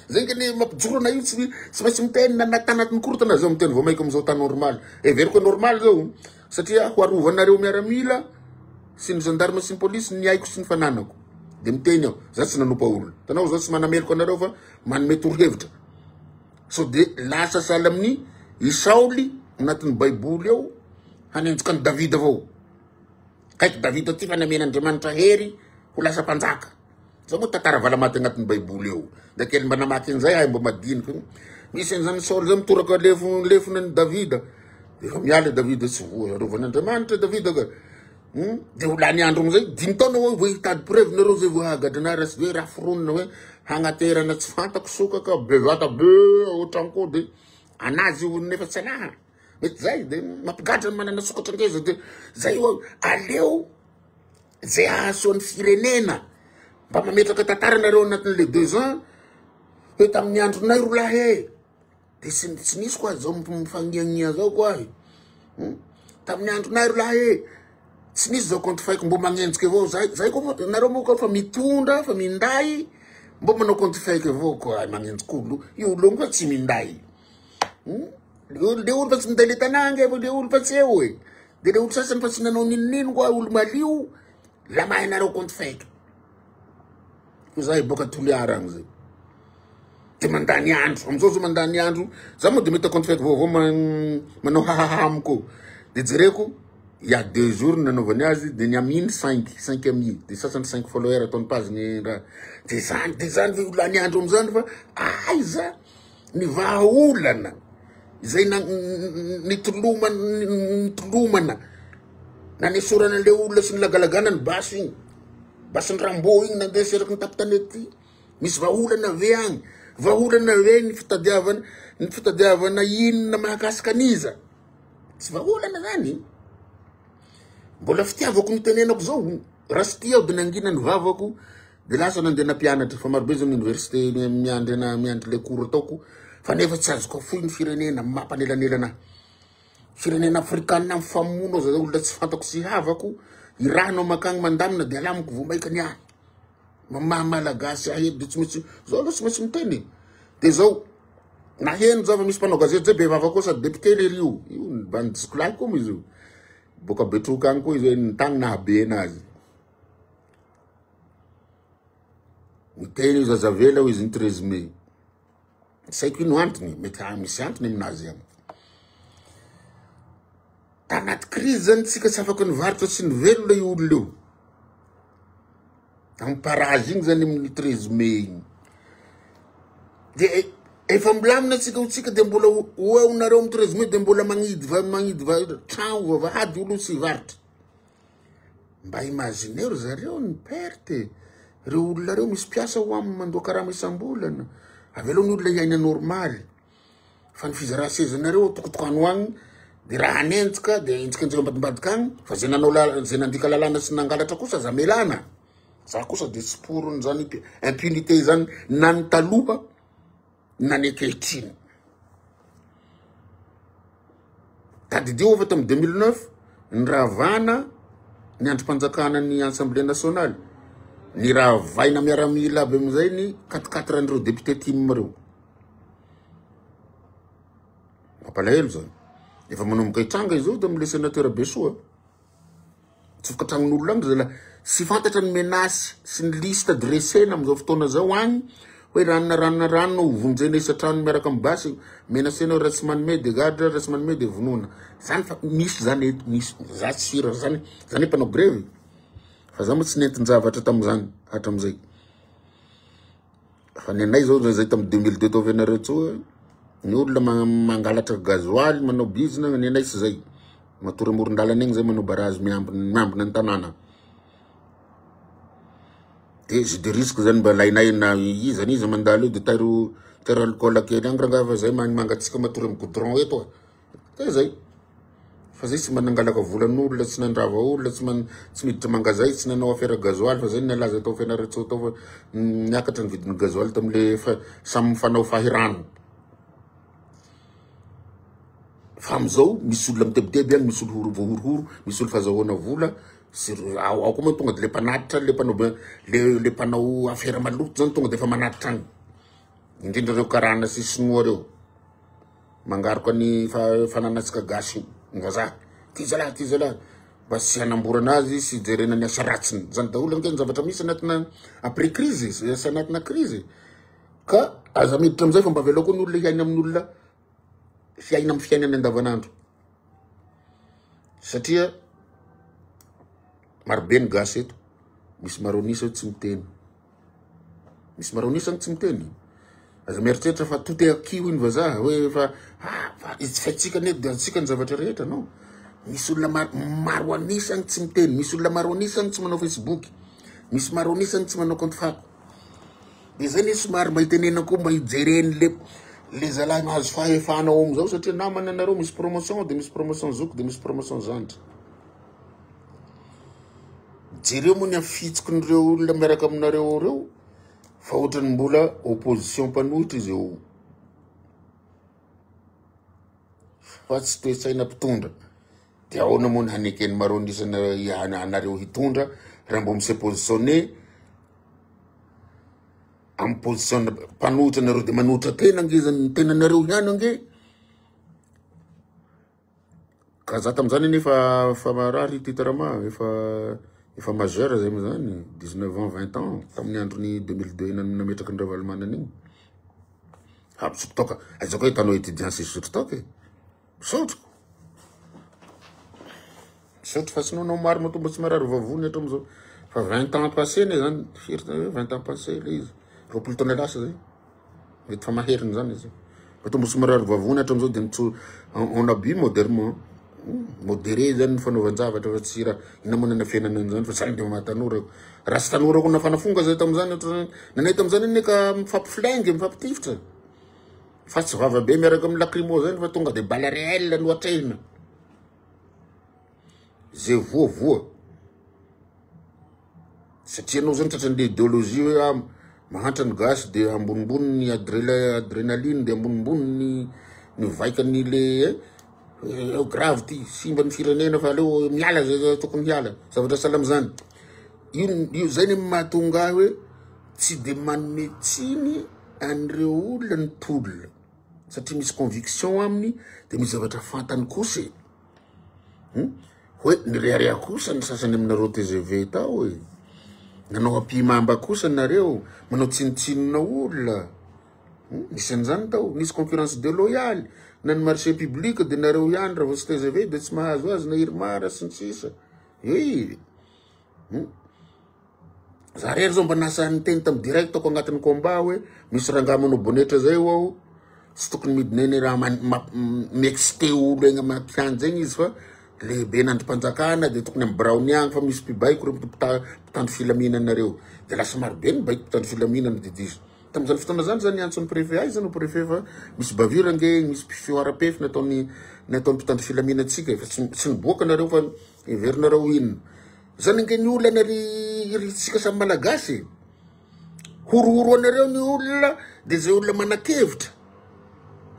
zay nge le mampijoro anay io tsy maintsy miteny na tanatin'ny korotana zao miteny vao maika amizao temps normal heveriko hoe normal zao satria ho arovanareo miaramila sy ny gendarme sy ny polisy ny aiko sy ny fananako de miteny aho za tsy nanompa olona tanao zao tsy manameloka anareo fa manome torohevitra. Sao de lasa sahala amin'ny i Saoly anatin'ny Baiboly ao hanenjika an'i Davida avao. Kaiky Davida ty fa namen'Andriamanitra hery ho lasa mpanjaka. Zao moa tantara valamaty anatin'ny Baiboly ao. Da kely mba namaky an'izay ahy mba madiniky. Misy an'izany Saoly zay mitoraka lefona lefona an'i Davida. Efa miala Davida tsy voa arovan'Andriamanitra Davida ka. De ho lany andro amizay 5 taona hoe vao hitady preuve nareo zay vao hahagadrana raha tsy hoe raha foronina hoe hagnaterana tsy fantako sokaka bevata be ohatran koa de anazy io nefa tsy anaha mety zay de mampigadra ny manana sokatra ngeza de zay io aleo zay ahasoan'ny firenena mba mametraka tantara nareo anatin'le 2 ans hoe tamin'ny andronay rolahy e de tsy nisy koa zao mifagniagnia zao koa e. Tamin'ny andronay rolahy e tsy nisy zao compte fake mbo magnenjika avao zay zay koa nareo moa koa fa mitondra fa minday mbo manao compte fake avao koa magnenjika olo io olo koa tsy minday. Le olo fa tsy minday le tanàna nge le olo fa tsy eo e de le olo sasany fa tsy nanao ninonino koa olo malio la mahay nareo compte fake. Ko zahay boka Toliara agny zay. De mandany andro, amizao zao mandany andro, za moa de mety compte fake vaovao manao hahaha amiko. De jereko, il y a 2 jours nanaovany azy, de ny aminy 5 amis, de sasany 5 followers ataony page ny raha. De zany, de zany ve lany andro amizany fa aiza ny vahaolana zay nitolomana nanesorana le olona sy ny lagalagana ny basy igny. Basy ny Rambo igny nandeha seraky ny tapitanety. Misy vahaolana ve agny? Vahaolana ve ny fitadiavana, ny fitadiavana inona mahakasika an'iza? Tsy vahaolana zany. Mbola fitiavako ny tenenako zao. Raha tsy tia aho de nangina ny vavako de lasa nandeha nampianatra fa marobe zao ny université miandry ana miandry le cours ataoko fa nefa tsy azoko afoy ny firenena mampanelanelana. Firenena afrikanina mifamono aza olona tsy fantako sy havako irahanao makagny mandamina de alamiko vao maika ny ahy. Mamaha malagasy ahy eto de tsy maintsy zao aloha tsy maintsy miteny. De zao naheno zava misy mpanao gazety zay be vava koa sady député lery io. Io ny bandy jikolahy koa moa izy io. Boka Betroka agny koa izy hoe ny tany nahabe anazy. Miteny io zazavela hoy izy ny 13 mai. Tsy haiko ino antony, mety misy antony aminazy ihany. Tanaty crise zany tsika tsy afaka nivarotra sy nivelona io olona io. Amin'ny parage igny zany amin'ny 13 mai igny. De efa milamina tsika ho tsika de mbola ho eo nareo amin'ny 13 mai de mbola magnidy va magnidy va trano vavahady olo tsy hivarotra. Mba imagineo ry zareo ny perte. Reo olona reo misy mpiasa ho aminy mandoa karama isam-bolana. Avelao ny olona hiaina normaly. Fa ny fizara sezanareo tokotokano agny de raha hanenjika de enjikenjika ambadimbadika agny fa zay nanao la, zay nandika lalàna sy nangalatra kosa aza melana. Za kosa de tsy pour zany impunité zany na ny taloha na ny ankehitriny. Tadidio fa tamin'ny 2009 niravana ny andrim-panjakana ny Assemblée nationale. Niravaina miaramila aby amin'izay ny quatre-quatre an'ireo député tim ireo. Mampalahelo zany. Efa manomboka hitranga izao tamin'ilay sénateur Besoa. Mitsofoka an-tragnon'olona agny zalahy. Tsy fantatra ny menace sy ny liste dressena amin'izao fotoana izao agny hoe ranona ranona ranona ho vonjena isan-trano miaraka amin'ny basy, menacena raha tsy manome de gadra, raha tsy manome de vonoana. Zany fa misy zany eto, misy. Za tsy sûr zany, zany hoe mpanao grevy. Fa za moa tsy nentin-javatra tamin'izany hatramin'izay. Fa ny anay zao zay tamin'ny 2002 tao Fianarantsoa, ny olona mangalatra gasoil, manao bizina, ny anay tsy zay. Matory amoron-dalana egny zay manao barazy miambina ny tanàna. De jus de risque zany mba alainay na iza n'iza mandalo eo de tairo tairo alcool kely agny rangaha fa zay mangatsiaka matory amin'ny goudron eto a. De zay. Fa zay tsy mba nangalaka volan'olona, tsy nandrava olona, tsy man, tsy miditra mangazay, tsy nanao affaire gasoil fa zay no nalaza tao Fianarantsoa tao fa niakatra ny vidin'ny gasoil tamle fa samy mifanao fahirano. Fa amizao misy olona mitebiteby any, misy olo voahorohoro, misy olo fazahoana vola, sy ao, ao koa moa tonga de le mpanatitra, le mpanao le le mpanao affaire maloto zany tonga de efa manatitra agny. Indrindra reo karana sy sinoa reo. Mangaroka ny fananantsika gasy io, ny vazaha. Ty zalahy, ty zalahy. Mba tsy hanamborana azy sy hijerena ny asa ratsiny. Zany daholo ange ny zavatra misy anatina après crise, sy anatina crise. Ka aza miditra amizay fa mba avelao koa ny olona hiaina amin'olona, hiaina amin'ny fiainany andavanandro. Satria marobe ny gasy eto, misy maro an'isa tsy miteny. Misy maro an'isa tsy miteny. Aza mieritreritra fa tout est acquis hoy ny vazaha hoe fa ah, fa izy tsy haintsika anie dia antsika ny zavatra rehetra non. Misy olona maro maro an'isa tsy miteny, misy olona maro an'isa tsy manao Facebook, misy maro an'isa tsy manao compte fako. Dia zay ne somary mba hitenena koa mba hijereny le le zalahy mahazo fahefana ao amizao satria namana anareo misy promotion dia misy promotion zoky dia misy promotion zandry. Jereo moa ny afitsikin'ireo olona miaraka aminareo ao ireo fa ohatran'ny mbola opposition mpanohitra izy eo fa tsy toe-tsaina mpitondra. Dia ahoana moa ny haneken'ny maro an'isa anareo hitondra raha mbo mi-se positionner amin'ny position mpanohitra anareo dia manohitra tena ange zany ny tenanareo ihany ange. Ka za tamin'izany anie efa efa marary ity Tarama, efa efa majeur zay amin'izany, 19 ans, 20 ans, tamin'ny andron'ny 2002 nametraky ny Ravalomanana iny. Ah, misotro toaka, aiza koa hitanao étudiant sy misotro toaka e? Misotro. Misotro fa sinon anao maro mahatonga tsy marary vavony hatramin'izao. Fa 20 ans passé ne zany, firy zany hoe 20 ans passé le izy, 20 taona lasa zay. Mety fa maheriny zany izy. Fa tombo tsy marary vavony hatramin'izao dia mitso on abus modèrement. Modéré zany ny fanaovan-javatra fa tsy raha inona moa nanafenana an'izany fa zany dia mahatanora. Raha tsy tanora koa nafana fonga zay tamin'izany ohatr'izany. Nanay tamin'izany anie ka mifampiflingue, mifampitifitra. Fa tsy vava be miaraka amin'ny lacrymo zany fa tonga dia balle réelle no atrehina. Zay voa voa. Satria anao zany tratran'le idéologie hoe ah, mahantra ny gasy de ambonimbony ny adrénaline de ambonimbony ny ny vaikany le eh, eh, grave ty simba ny firenena fa aleo miala zay tokony hiala zavatra sahala am'zany. Io io zay ny mahatonga ahy hoe tsy de manome tsiny an'ireo olona ny tolona satria misy conviction aminy de misy zavatra fantany kosa e. Hoe nirehareha kosa ny sasany aminareo tgv tao e. Nanao ampihimamba kosa nareo, manao tsinontsinona olona. Nisy an'izany tao, nisy concurrence deloyale, na ny marché public de nareo ihany raha vao tsy tgv de tsy mahazo azy na irmar sy ny sisa. Ey. Za rery zao mba nasahy niteny tamin'ny direct ko agnatin'ny combat hoe misy rangahy manao bonetra zay ho aho tsy tokony midina eny raha mi-exciter olo egny amy kianja egny izy fa lehibe n'andrim-panjakana de tokony amy biraony agny fa misy mpibaiko reo mpitandro filaminana reo de lasa maro be ny baiko mpitandro filaminana de diso tam'izany fotoana zany zany niantso ny préfet aiza no préfet fa misy bavure ange misy fihoaram-pefy nataon'ny mpitandro filaminantsika fa tsy niboaka nareo fa heverinareo inona Zany ange ny olana ry ry tsika samy malagasy e. Horohoro anareo ny olona de zay olona manan-kevitra.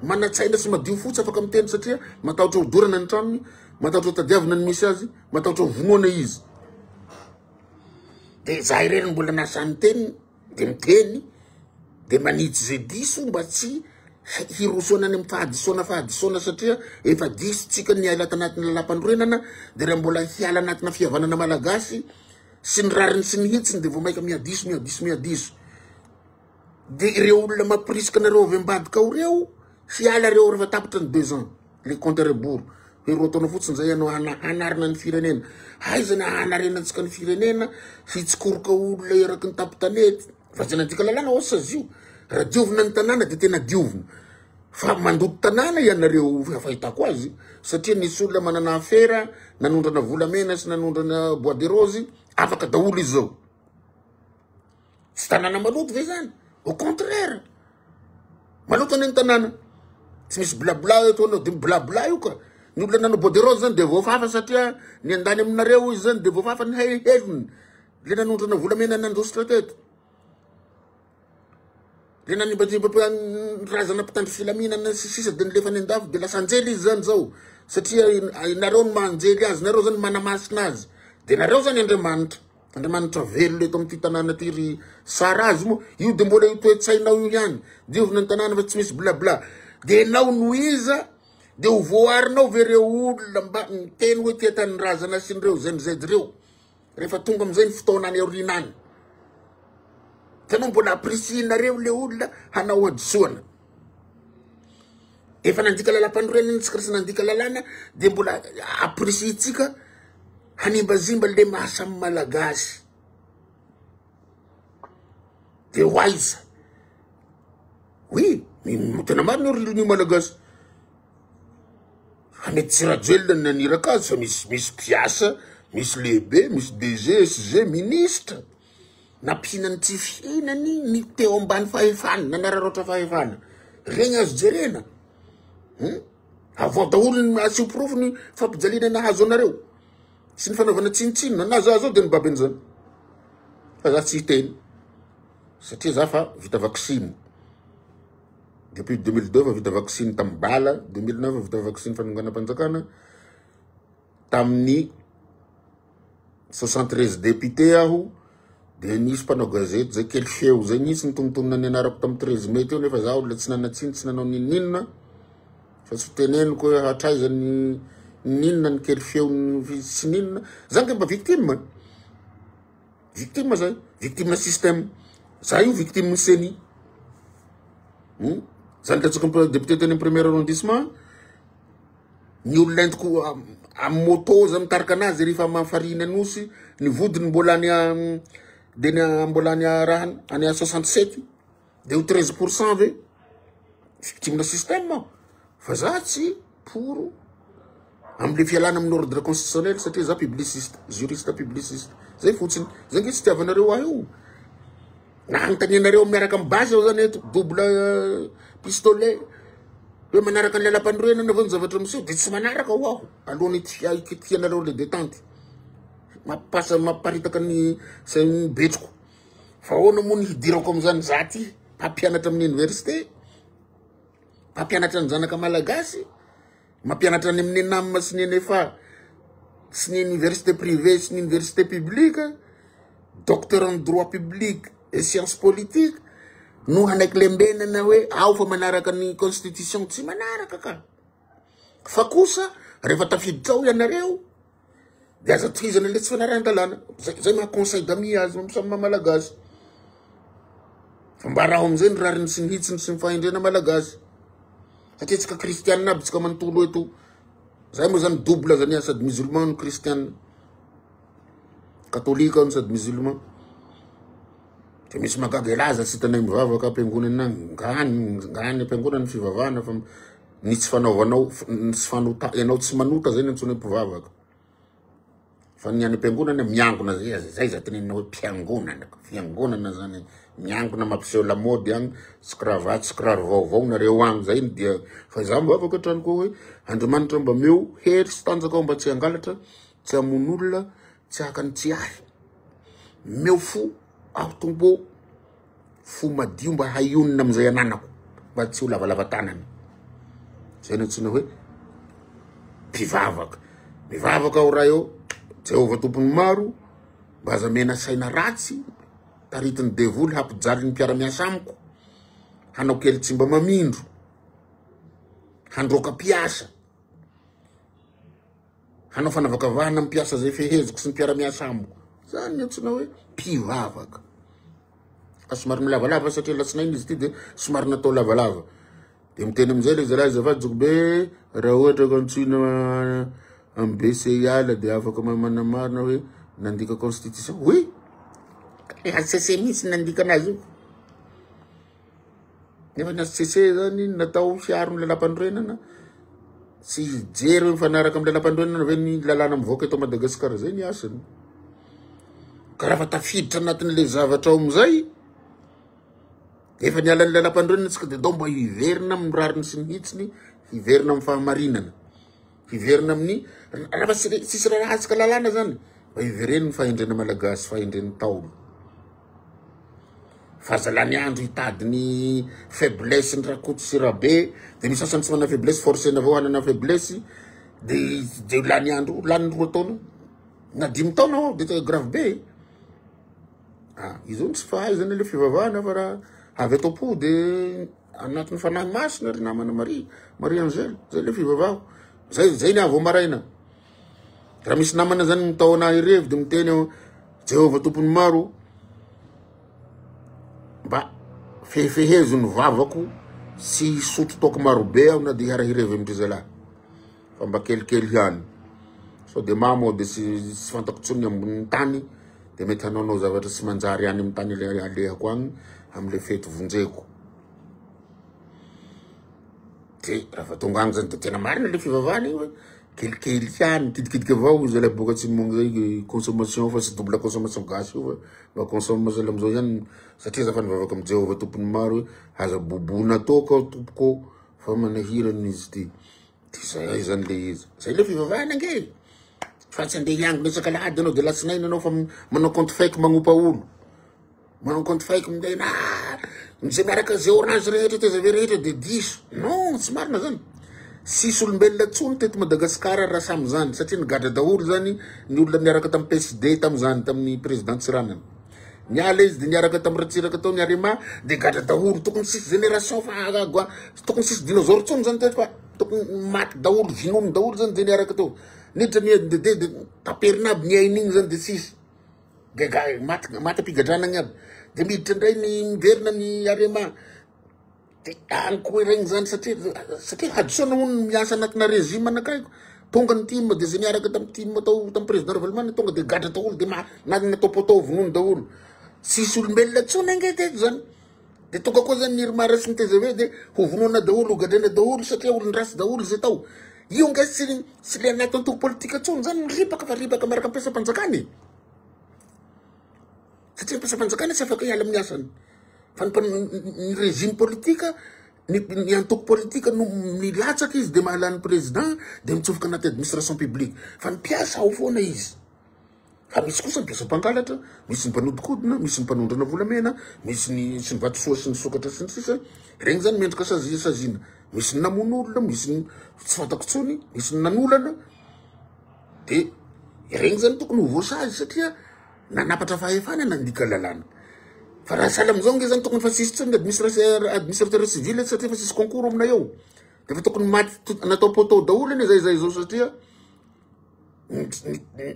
manan-tsaina sy madio fo tsy afaka miteny satria matahotra ho dorana ny tranony, matahotra ho tadiavina ny misy azy, matahotra ho vonoana izy. De za irery no mbola nahasahy niteny, de miteny, de manitsy ze diso mba tsy hirosoana any amin'ny fahadisoana fahadisoana satria efa diso tsika niala tanatin'ny lalam-panorenana, de raha mbola hiala anatina fihavanana malagasy sy ny rariny sy ny hitsiny de vao maika mihadiso mihadiso mihadiso. De ireo olona mampirisika anareo avy ambadika ao ireo, hiala reo rehefa tapitra ny 2 ans, le compte à rebours, hoe 2 taona fotsiny zay ianao hanarina ny firenena. Aiza ny hanarenantsika ny firenena, hitsikoroka olona eraky ny tampon-tanety, fa tsy nandika lalàna ao sazio. Raha diovina ny tanàna de tena diovina. Fa mandoto tanàna ianareo fahitako azy, satria nisy olona manana afera, nanondrana volamena sy nanondrana bois de rose, afaka daholo izy zao. Tsy tanàna maloto ve zany? Au contraire, maloto anie ny tanàna. Tsy misy blabla eto anao, de miblabla io ka. Ny olona nanao bois de rose zany de voafafa satria ny andany aminareo izy zany de voafafa ny helony. Le nanondrana volamena nandositra teto. Le nanimbatimba razana mpitandro filaminana sy sisa de nilefa any andafy de lasa anjely izy zany zao. Satria nareo no maha anjely azy, nareo zany manamasina azy. De nareo zany Andriamanitra. Andriamanitra velona eto amin'ity tanàna ity ry Sara azy moa io de mbola io toe-tsainao io ihany. Diovina ny tanàna fa tsy misy blabla. De enao no iza? De ho voaharinao ve ireo olona mba miteny hoe tia tanindrazana sy ireo zay mizay ireo? Rehefa tonga amin'izay ny fotoana any aoriana any. Tena mbola apprécier-nareo le olona hanao hadisoana. Efa nandika lalam-panorenana tsika sy nandika lalàna de mbola apprécier-tsika hanimbazimba le maha samy malagasy. De ho aiza? Oui, tena marina ry ny malagasy. Fa mety tsy Rajoelina no naniraka azy fa misy misy mpiasa, misy lehibe, misy DG, SG, ministra. Nampihinany tsy fihinany ny teo ambany fahefana, nanararaotra fahefana. Regny azo jerena. Avoa daholo ny asio porofo ny fampijaliana nahazo anareo. Sy ny fanaovana tsinontsinona. Na za zao de nibaby an'izany. Fa za tsy hiteny. Satria za fa vita vaksiny. Depuis 2002 fa vita vaksiny tamin'ny bala, 2009 fa vita vaksiny fanonganam-panjakana. Tamin'ny 73 député aho de nisy mpanao gazety zay kely feo zay nisy nitonontonona ny anarako tamin'ny 13 mai teo nefa za olona tsy nanatsiny tsy nanao ninoninona fa tsy teneniko hoe hatraiza ny ninona ny kely feo sy ninona za nge mba victime victime zay victime système za io victime ny CENI. Za nilatsaka député teny amin'ny premier arrondissement. Ny olona entiko amin'ny moto za mitarika anazy rehefa mahafariny anosy ny vodiny mbola any de ny mbola any raha any 67 de ho 13% ve victime système aho. Fa za tsy pour amle fialana amin'ny ordre constitutionnel satria za publiciste, juriste publiciste. Zay fotsiny. Zay nge tsy tiavanareo ahy io. Na anontanianareo miaraka amin'ny base aho zany eto double pistolet hoe manaraka ny lalam-panorenana vao ny zavatra miseho de tsy manaraka ho aho alohan'ny hikitihanareo le détente mampipasa mampiparitaka ny zay ny betroko. Fa ahoana moa ny hidirako amin'izany za ty mpampianatra amin'ny université, mpampianatra ny zanaka malagasy, mampianatra any amin'ny ENAM sy ny NFA sy ny université privée sy ny université publique, docteur en droit public et sciences politiques no hanaiky lembenana hoe ao fa manaraka ny constitution. Tsy manaraka ka. Fa kosa rehefa tafiditra ao ianareo de aza tohizana le tsy fanarahan-dalàna. Zay, zay maha conseil d'amis azy samy maha malagasy. Fa mba raho amizay ny rariny sy ny hitsiny sy ny fahendrena malagasy. Satria tsika kristianina aby tsika manontolo eto. Zay moa zany double zany sady musulman no kristianina. Katolika no sady musulman. De misy mahagaga elaza tsy hitanay mivavaka am-piangonana agny. Ngany, ngany am-piangonana ny fivavahana fa ny tsy fanaovanao, ny tsy fanota, ianao tsy manota zay ny antsoina hoe mpivavaka. Fa ny any am-piangonana miangona zay, zay za tenenina hoe mpiangonana. Fiangonana zany miangona mampiseho lamody agny, tsy kravaty, tsy kiraro vaovao nareo agny zay ny dia. Fa za mivavaka hatrany koa hoe Andriamanitra mba omeo hery sy tanjaka aho mba tsy hangalatra, tsy hamono olona, tsy haka ny tsy ahy. Omeo fo aho Tompo ô, fo madio mba haionona amizay ananako, mba tsy ho lavalava tanana. Zay no antsoina hoe mpivavaka. Mivavaka aho Ray ô, Jehovah Tompon'ny maro, mba aza mena saina ratsy, taritin'ny devoly hampijaly ny mpiara-miasa amiko, hanao kely tsy mba mamindro, handroaka mpiasa, hanao fanavakavahana amin'ny mpiasa zay feheziko sy ny mpiara-miasa amiko. Zany ny antsoina hoe mpivavaka. Fa somary milavalava satria alatsinainy izy ity de somary natao lavalava. De miteny amizay le zalahy azafady zokibe raha ohatra ka antsoina am BCIAL de afaka manamarina hoe nandika constitution. Oui, HCC mihitsy nandika anazy io. Nefa ny HCC zany natao hiaro ny lalam-panorenana sy hijery hoe mifanaraka amin'ny lalam-panorenana ve ny lalàna mivoaka eto Madagasikara zay ny asany. Ka raha fa tafiditra anatin'le zavatra ao amizay Efa niala ny lalam-panorenana tsika de ndao mba hiverina amin'ny rariny sy ny hitsiny, hiverina amin'ny fahamarinana, hiverina amin'ny raha fa tsy tsisy raharahantsika lalàna zany, mba hivereno ny fahendrena malagasy, fahendren'ny Ntaolo. Fa aza lany andro hitady ny faiblesse ny Rakoto sy Rabe, de misy sasany tsy manana faiblesse, forcena avao hanana faiblesse, de de lany andro, lany roa taona, na dimy taona ao de grave be. Ah, izao tsy fahaizana le fivavahana fa raha avy ato am-po de anatin'ny fanahy masina ry namana Marie, Marie Angèle, zay le fivavahako. Zay zay ny avy maraina. Raha misy namana zany mitaona ahy irevy de miteny aho Jehovah tompon'ny maro mba fehefehezo ny vavako sy hisotro toaka marobe aho na de hiara-hirevy amin-dry zalahy. Fa mba kelikely ihany. Sao de mamo aho de tsy tsy fantako intsony ny ambonin'ny tany. de mety hanaonao zavatra tsy manjary any amin'ny tany alehako agny amle fety vonjeko de raha fa tonga agny zany de tena marina le fivavahana igny hoe kelikely ihany kidikidiky avao izy zalahy boka atsimo agny zay consommation fa tsy double consommation gasy io fa mba consomme zala amizao ihany satria za fa nivavaka amy Jehovah tompony maro hoe aza bobona toaka aho tompoko fa manahirana izy ty. De zay zany le izy. Zay le fivavahana ange e. Fa tsy andeha hiangona isak'alahady anao de alatsinainy anao fa manao compte fake magnopa olo. Manao compte fake minday na zay miaraka zay orange rehetra tgv rehetra de diso. Non, tsy marina zany. Tsisy olombelona tsony teto Madagasikara raha samy zany satria nigadra daholo zany ny olona niaraka tamin'ny PSD tamin'izany tamin'ny président Tsiranana. Niala izy de niaraka tamin'ny Ratsiraka tao ny Arema de gadra daholo. Tokony tsisy génération fa tokony tsisy dinosaure tsony zany teto fa tokony maty daholo vinono daholo zany de niaraka teo. Niditra ny de de de taperina aby ny ainy igny zany de tsisy. Gaga maty maty am-pigadrana agny aby. De miditra indray ny miverina ny Arema. De any koa regny zany satria satria hadisoana hono miasa anatina régime anakay tonga ny tim de zay niaraka tamin'ny tim tao tamin'ny président Ravalomanana tonga de gadra daholo de ma na natao poteau vonono daholo tsisy olombelona tsony ange teto zany de tonga koa zany ny IRMAR sy ny TGV de ho vonoana daholo ho gadraina daholo satria olon-dratsy daholo zay tao io ange tsy tsy le anaty antoko politika tsony zany miripaka fa ripaka miaraka am-piasam-panjakana e satria mpiasam-panjakana tsy afaka hiala amin'ny asany fa ny ny régime politique ny ny antoko politique no milatsaka izy de mahalany président de mitsofoka anaty administration publique fa ny mpiasa ao foana izy fa misy kosa ny mpiasa mpangalatra misy ny mpanodikodina misy ny mpanondrana volamena misy ny sy ny vatosoa sy ny sokatra sy ny sisa regny zany mendrika sazi sazina misy ny namono olona misy ny tsy fantako tsony misy ny nanolana de regny zany tokony ho voasazy satria nanapatra fahefana nandika lalàna. Fa raha sahala amizao nge zany tokony fa tsisy tsony administrateur administrateur civil satria fa tsisy concours aminay eo. De fa tokony maty natao poteau daholo anie zay zay zao satria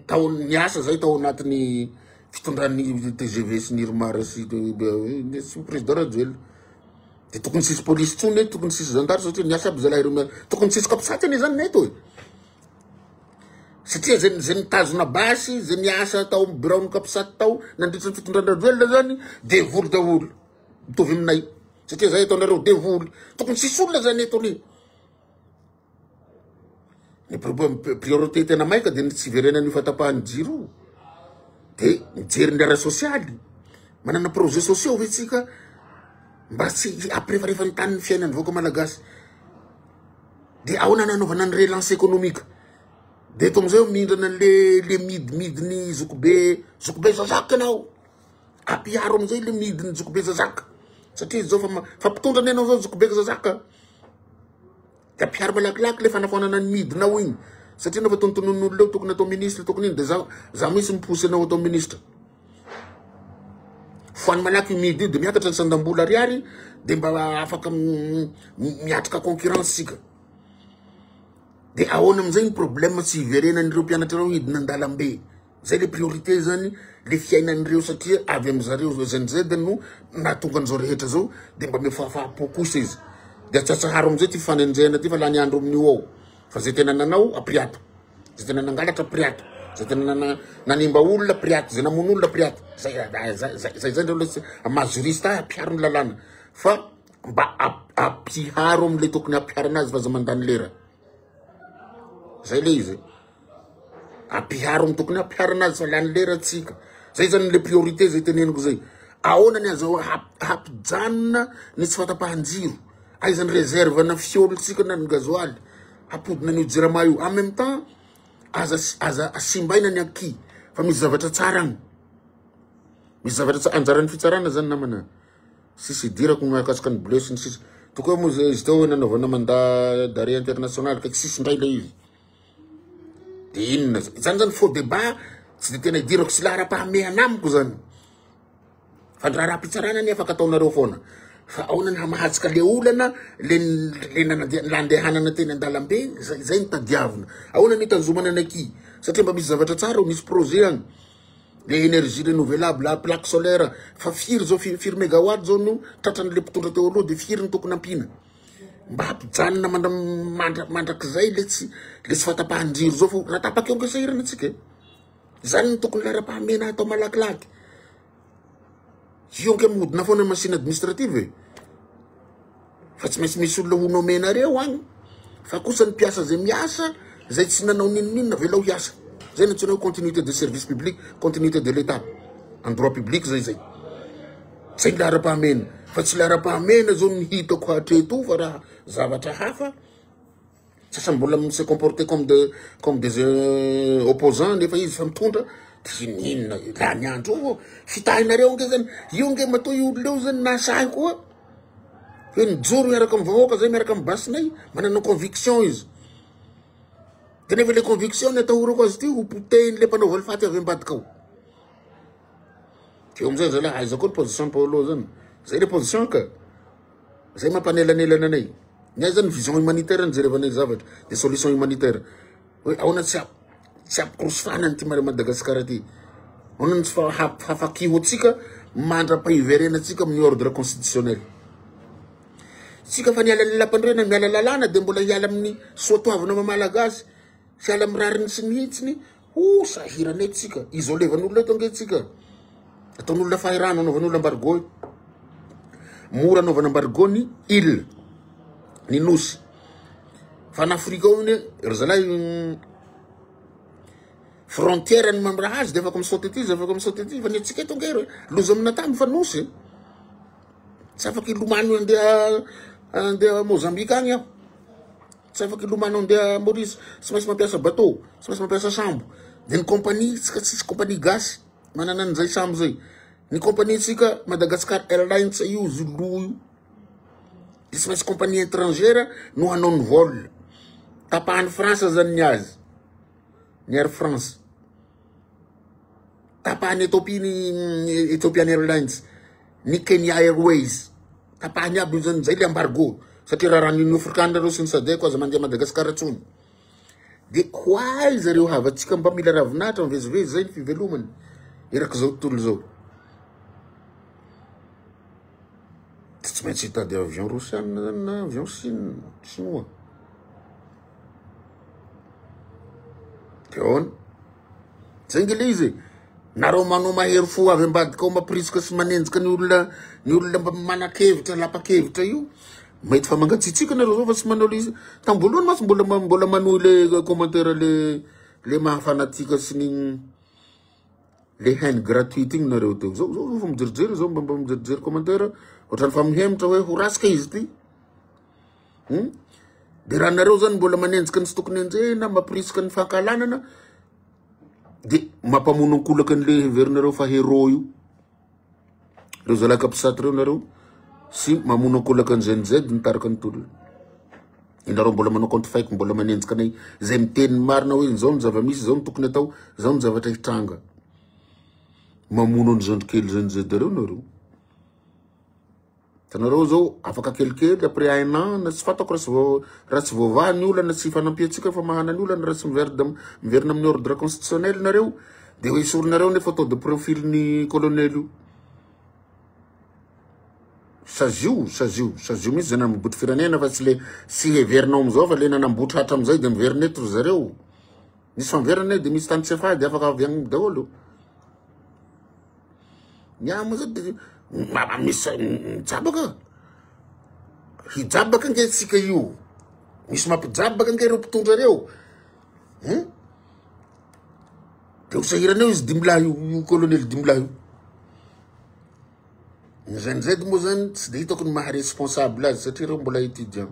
tao niasa zay tao anatin'ny fitondran'ny TGV sy ny IRMAR sy sy président Rajoelina. De tokony tsisy polisy tsony e, tokony tsisy zandary satria niasa aby zalahy ireo. Tokony tsisy capsat anie zany eto e. Satria zay zay mitazona basy, zay miasa tao amin'ny biraon'ny capsat tao nandritra ny fitondran-dRajoelina zany devoly daholo. Mitovy aminay. Satria zay ataonareo devoly. Tokony tsisy olona zany eto anie. Ny priorité tena maika dia ny tsy hiverenan'io fahatapahan'ny jiro io. De mijery ny ara-sosialy. Manana projet sociaux ve tsika mba tsy hampirefarefa ny tany ny fiainan'ny vahoaka malagasy. De ahoana nanaovana ny relance économique? De eto amizay mihindrana an'le le midimidiny zokibe zokibe zazaka ianao. Ampiaro amizay le midiny zokibe zazaka. Satria zao fa fa mpitondra anie anao zao zokibe zazaka. De ampiharo malakilaky le fanafoanana ny midinao igny satria anao fa tonontonon'olona eo tokony atao ministre tokony ino de za za mihitsy miposy anao atao ministre. Foano malaky io midy io de miakatra ny sandam-bola ariary de mba afaka miatrika concurrence sika. De ahoana amizay ny problème tsy hiverenan'ireo mpianatra ireo hidina an-dalambe. Zay le priorité zany le fiainan'ireo satria avy amizareo SNZ no nahatonga an'izao rehetra zao de mba omeo fahafaham-po kosa izy. De atsatsaharo amizay ty fanenjehana ty fa lany andro amin'io ao. Fa zay tena nanao apriato. Zay tena nangalatra apriato. Zay tena nanimba olona apriato. Zay namono olona apriato. Zay zay zay zay ndreo le maha juriste ahy ampiharo ny lalàna. Fa mba ampiharo amle tokony ampiharana azy fa aza mandany lera. Zay le izy. Ampiharo ny tokony ampiharana azy fa lany lera tsika. Zay zany le priorité zay teneniko zay. Ahoana ny azo hampijanona ny tsy fatapahan-jiro? Aiza ny réserve na fiolitsika na ny gasoil hampodina an'io jirama io. En même temps aza aza simbaina ny acquis fa misy zavatra tsara agny. Misy zavatra tsara anjaran'ny fitsarana zany namana. Sisy idirako ny mahakasika ny bleu sy ny sisa. Tokoa moa zay izy teo hoe nanaovana mandat d'arrêt international ka tsisy indray ilay izy. De inona zany? Zany zany faux débat tsy de tena idirako sy laharam-pahamehana amiko zany. Fa ny raharaham-pitsarana anie afaka ataonareo foana. Fa ahoana ny hamahatsika le olana le le nandehanana teny an-dalambe zay zay no tadiavina. Ahoana ny hitanzomana ny aky? Satria mba misy zavatra tsara ao, misy projet any. Le énergie renouvelable, plaque solaire, fa firy zao firy mégawatt zao no tratran'le mpitondra teo aloha de firy no tokony ampiana. Mba hampijanona mandra mandra mandrakizay le tsy le tsy fahatapahan-jiro zao fa raha tapaka eo ange sahirana antsika e. Zany no tokony laharam-pahamehana atao malakilaky. Io ange mihodina foana machine administrative e. Fa tsy maintsy misy olona ho nomenareo agny. Fa kosa ny mpiasa zay miasa, zay tsy nanao n'inon'inona avelao hiasa. Zay no antsoina hoe continuité de service public, continuité de l'État. En droit public zay zay. Zay ny laharam-pahamehana. Fa tsy laharam-pahamehana zao ny hitako hatreto fa raha zavatra hafa. Sasany mbola mi se comporter comme de comme des euh, opposants nefa izy fa mitondra de inona lany andro io fitahinareo ange zany io ange matoa io olona io zany nasahy koa hoe nijoro miaraka amin'ny vahoaka zay miaraka amin'ny basinay manana conviction izy de nefa le conviction ny atahorako azy ty ho potehin'le mpanao valifaty avy ambadika ao de eo amizay zalahy aiza koa ny position Paolo zany zay le position ka Zay mampanelanelana anay. Ny ahy zany vision humanitaire no jerevanay zavatra. De solution humanitaire. Hoe ahoana tsy tsy hampikorosofana an'ity Madagascar ty. Ahoana ny tsy hafakiho antsika mandra-pahiverenantsika amin'ny ordre constitutionnel. Tsika fa niala lalam-pandriana, miala lalàna de mbola hiala amin'ny soatoavina maha malagasy. Hiala amin'ny rariny sy ny hitsiny. Ho sahirana eto tsika. Isolevan'olona eto ange tsika. Ataon'olona fahirano, anaovan'olona embargo. Mora anaovana embargo ny île, ny nosy. Fa en Afrika ao iny, ry zalahy frontière ny mamraha azy de afaka misaoty aty izy, afaka misaoty aty. Fa ny antsika eto ange loza amina tany fa nosy. Tsy afaka hilomano andeha andeha Mozambique agny aho. Tsy afaka hilomano andeha Maurice, tsy maintsy mampiasa bateau, tsy maintsy mampiasa sambo. De ny compagnie, tsika tsisy compagnie gasy manana an'izay sambo zay. Ny compagnie tsika Madagascar Airlines io zolo io. De tsy maintsy compagnie étrangère no hanao ny vol. Tapahan'ny France zany ny azy. Ny Air France. Tapahan'ny Ethiopie ny Ethiopian Airlines. Ny Kenya Airways. Tapahany aby io zany, zay le embargo. Satria raha raha Union Africaine reo sy ny SADC aza mandeha Madagascar tsony. De ho aiza reo havantsika mba mila ravinahitra mivezivezy zay ny fivelomany erak'izao tontolo izao. De tsy maintsy hitady avion rosiana zany na avion chine, chinois. De ahoana? Zay nge le izy e. Nareo manao mahery fo avy ambadika ao mampirisika sy manenjika ny olona ny olona mba manan-kevitra lapa-kevitra io. Mety fa mangatsiatsiaka nareo zao fa tsy manao le izy. Tamin'ny voalohany mantsy mbola mbola manohy le commentaire le le maha fanatique sy ny le haine gratuite igny nareo teo. Zao zao fa mijerijery zao mba mba mijerijery commentaire ohatran'ny fa mihemotra hoe ho ratsy ka izy ty. Hmm? De raha nareo zany mbola manenjika ny tsy tokony enjehina, mampirisika ny fankahalanana, de mampamono ankolaka an'le heverinareo fa héros io. Reo zalahy capsat reo nareo sy mamono ankolaka ny Gen Z nitarika ny tolona. Ianareo mbola manao compte fake, mbola manenjika anay, izay miteny ny marina hoe izao ny zava-misy, izao ny tokony atao, izao ny zavatra hitranga. Mamono an'i zandrikely zany zareo nareo. Hitanareo zao afaka kelikely après un an na tsy fantako raha tsy vao raha tsy voavaha ny olana tsy ifanampiantsika fa mahana ny olana raha tsy miverina miverina amin'ny ordre constitutionnel nareo de ho esorinareo ny photo de profil ny colonel io. Sazio, sazio, sazio mihitsy zay nanambotry firenena fa tsy le tsy heverinao amizao fa le nanambotry hatramizay de miverina eto ry zareo. Misy famverana e de misy tany tsy afaha de afaka avy agny daholo. Ny ahy moa zany de misy mijabaka. Hijabaka ange tsika io. Misy mampijabaka ange ireo mpitondra ireo. Hein? De ho sahirana eo izy dimilahy io, io colonel dimilahy io. Ny GNZ moa zany tsy de hitako ny maha responsable azy satria ireo mbola étudiant.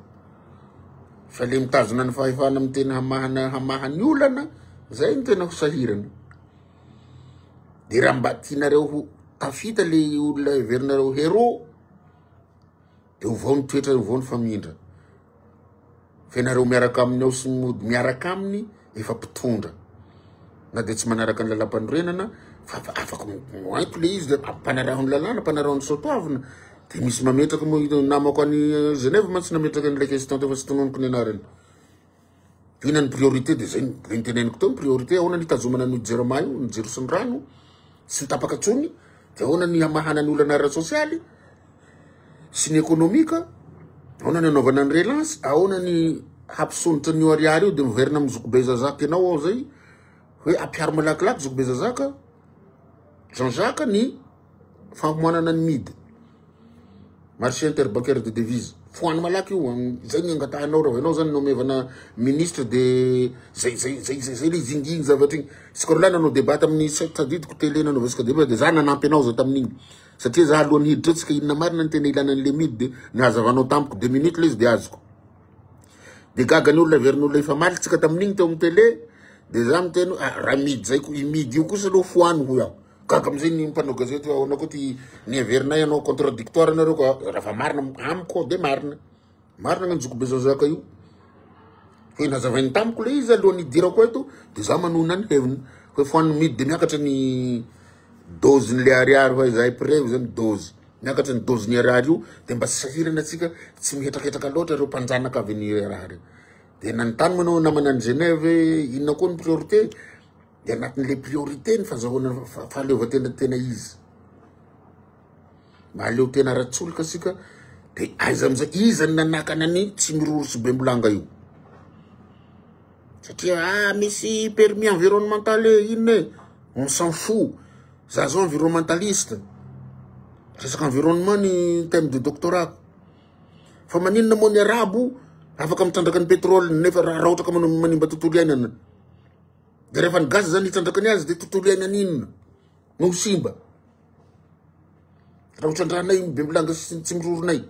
Fa le mitazona ny fahefana amin'ny tena hamahana hamaha ny olana, zay no tena ho sahirana. De raha mba tianareo ho tafita le olona heverinareo héros, de ovao ny toetra, ovao ny famindra. Fa ianareo miaraka aminy ao sy mody miaraka aminy efa mpitondra. Na de tsy manaraka ny lalam-panorenana, fa afaka mohaiko le izy, ampanaraho ny lalàna, ampanaraho ny soatoavina. De misy mametraka moa, namako any Genève mantsy nametraka an'ilay question teo fa tsy tononiko ny anarany. Inona ny priorité de zay le niteneniko teo ny priorité ahoana ny hitazomana an'io jirama io, ny jiro sy ny rano tsy ho tapaka tsony, de ahoana ny hamahana ny olana ara-tsosialy sy ny ekonomika, ahoana ny anaovana ny relance, ahoana ny hampisondrotra an'io ariary io de miverina amin'ny zokibe zazaka ianao ao zay hoe ampiharo malakilaky zokibe zazaka Jean Jacques ny famoanana ny midy. Marché interbancaire de devise. Foano malaky io, zay ny angatahanao raha ianao zany nomevana ministre de zay zay zay zay zay le zinginy zavatra igny. Isika roa lahy nanao débat tamin'ny tsy tadidiko télé nanaovantsika débat de za nanampy anao za tamin'igny. Satria za alohan'ny hiditra eo tsika inona marina ny tena ilana an'le midy de nahazavanao tamiko deux minutes le izy de azoko. De gaga ny olona heverin'olona hifamaly tsika tamin'igny teo amin'ny télé de za miteny hoe ah, raha midy zay ko i midy io kosa aloha foano hoy aho. Gaga amizay ny mpanao gazety hoe ahoana koa ty ny heverinay hanao contradictoire nareo ka raha fa marina amiko de marina. Marina ny zoky be zazaka io. Hoe nazavainy tamiko le izy alohan'ny hidirako eto de za manona ny heviny. Hoe foan'ny midy de miakatra ny dose ny le ariary hoe zahay preuve zany dose. Miakatra ny dose ny ariary io de mba tsy sahirana atsika tsy mihetraketraka loatra ireo mpanjanaka avy ny ariary. De nanontany moa anao namana any Genève hoe inona koa ny priorité de anatin'le priorité ny fazahoana fahaleovantena tena izy. Mahaleo tena ara-tsolika sika de aiza amizay iza ny nanakana ny Tsimiroro sy Bembolanga io? Satria ah misy permis environnemental e inona e on s'en fout. Za zao environnementaliste. Resaka environnement ny thème de doctorat. Fa maninona moa ny arabo afaka mitrandraka ny pétrole nefa raha ohatra ka manimba tontolo iainana. De rehefa ny gaz zany hitrandraka ny azy de tontolo iainana inona no ho simba. Raha hotrandrahanay ny Bembolanga sy ny Tsimororonay.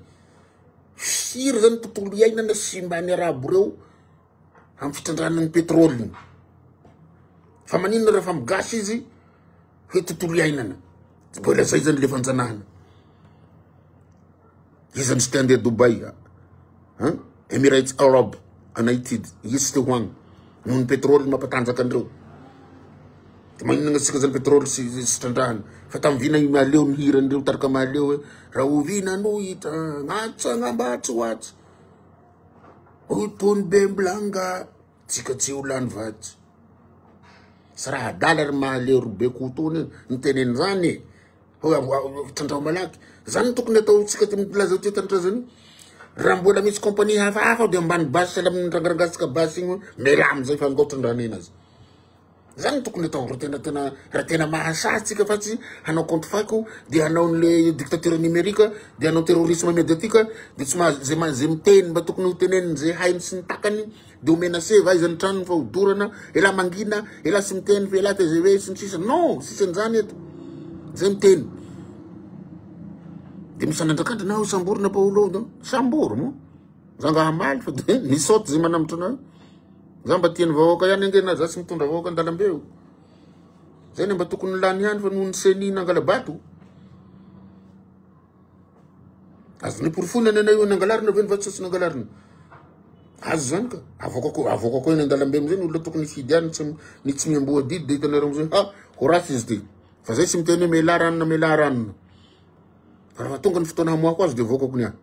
Firy zany tontolo iainana simban'ny arabo reo amin'ny fitrandrahana ny pétrole. Fa maninona rehefa migasy izy hoe tontolo iainana. Tsy mbola zay zany le fanjanahana. Iza no tsy te handeha Dubaï? Hein? Emirates Arab United, iza tsy te ho agny? Noho ny pétrole mampatanjaka andreo. De maninona antsika zany pétrole sy sy trandrahana? Fa tamin'ny vina i Mahaleo ny hiran'ireo tarika Mahaleo hoe rahoviana no hita atsy angamba atsy ho atsy. Hoy tony Bembolanga, tsika tsy ho lany vatsy. Tsy raha adala ry Mahaleo ry Bekoto ny niteny an'izany e. Trandraho malaky. Zany no tokony ataontsika ty milaza ty tanindrazana io. Raha mbola misy compagnie hafahafa ao de ambany basy sahala amin'ny rangarangatsika basy igny hoe mialà amizay fa angao trandrahanena azy. Zany no tokony atao raha tena tena raha tena mahasahy tsika fa tsy hanao compte fako de hanao an'le dictature numérique de hanao terrorisme médiatique de tsy mahazo zay ma zay miteny mba tokony ho teneniny zay hainy sy ny takany de omena seza aiza ny tranony fa hodorana, elah mangina, elah tsy miteny fa elah tgv sy ny sisa, non tsisy an'izany eto, zay miteny de misy anandrakandrana aho samborina Paolo do, sambory moa, za nga hamaly fa de misaoty zay manambotra anah, za mba tian'ny vahoaka ihany ange na za tsy mitondra vahoaka an-dalambe io, zay ny mba tokony lany ihany fa noho ny ceni nangala-bato. Azonay porofoina ny anay hoe nangalarina ve ny vato sa tsy nangalarina. Azo zany ka. Avoakako avoakako eny an-dalambe amizay ny olona tokony hifidy ahy ny tsy ny tsy miamboho adidy de hitanareo amizay ha ho ratsy izy ty. Fa zay tsy miteny hoe melà ranona melà ranona. Fa raha tonga ny fotoana hamoahako azy de avoakako ny ahy.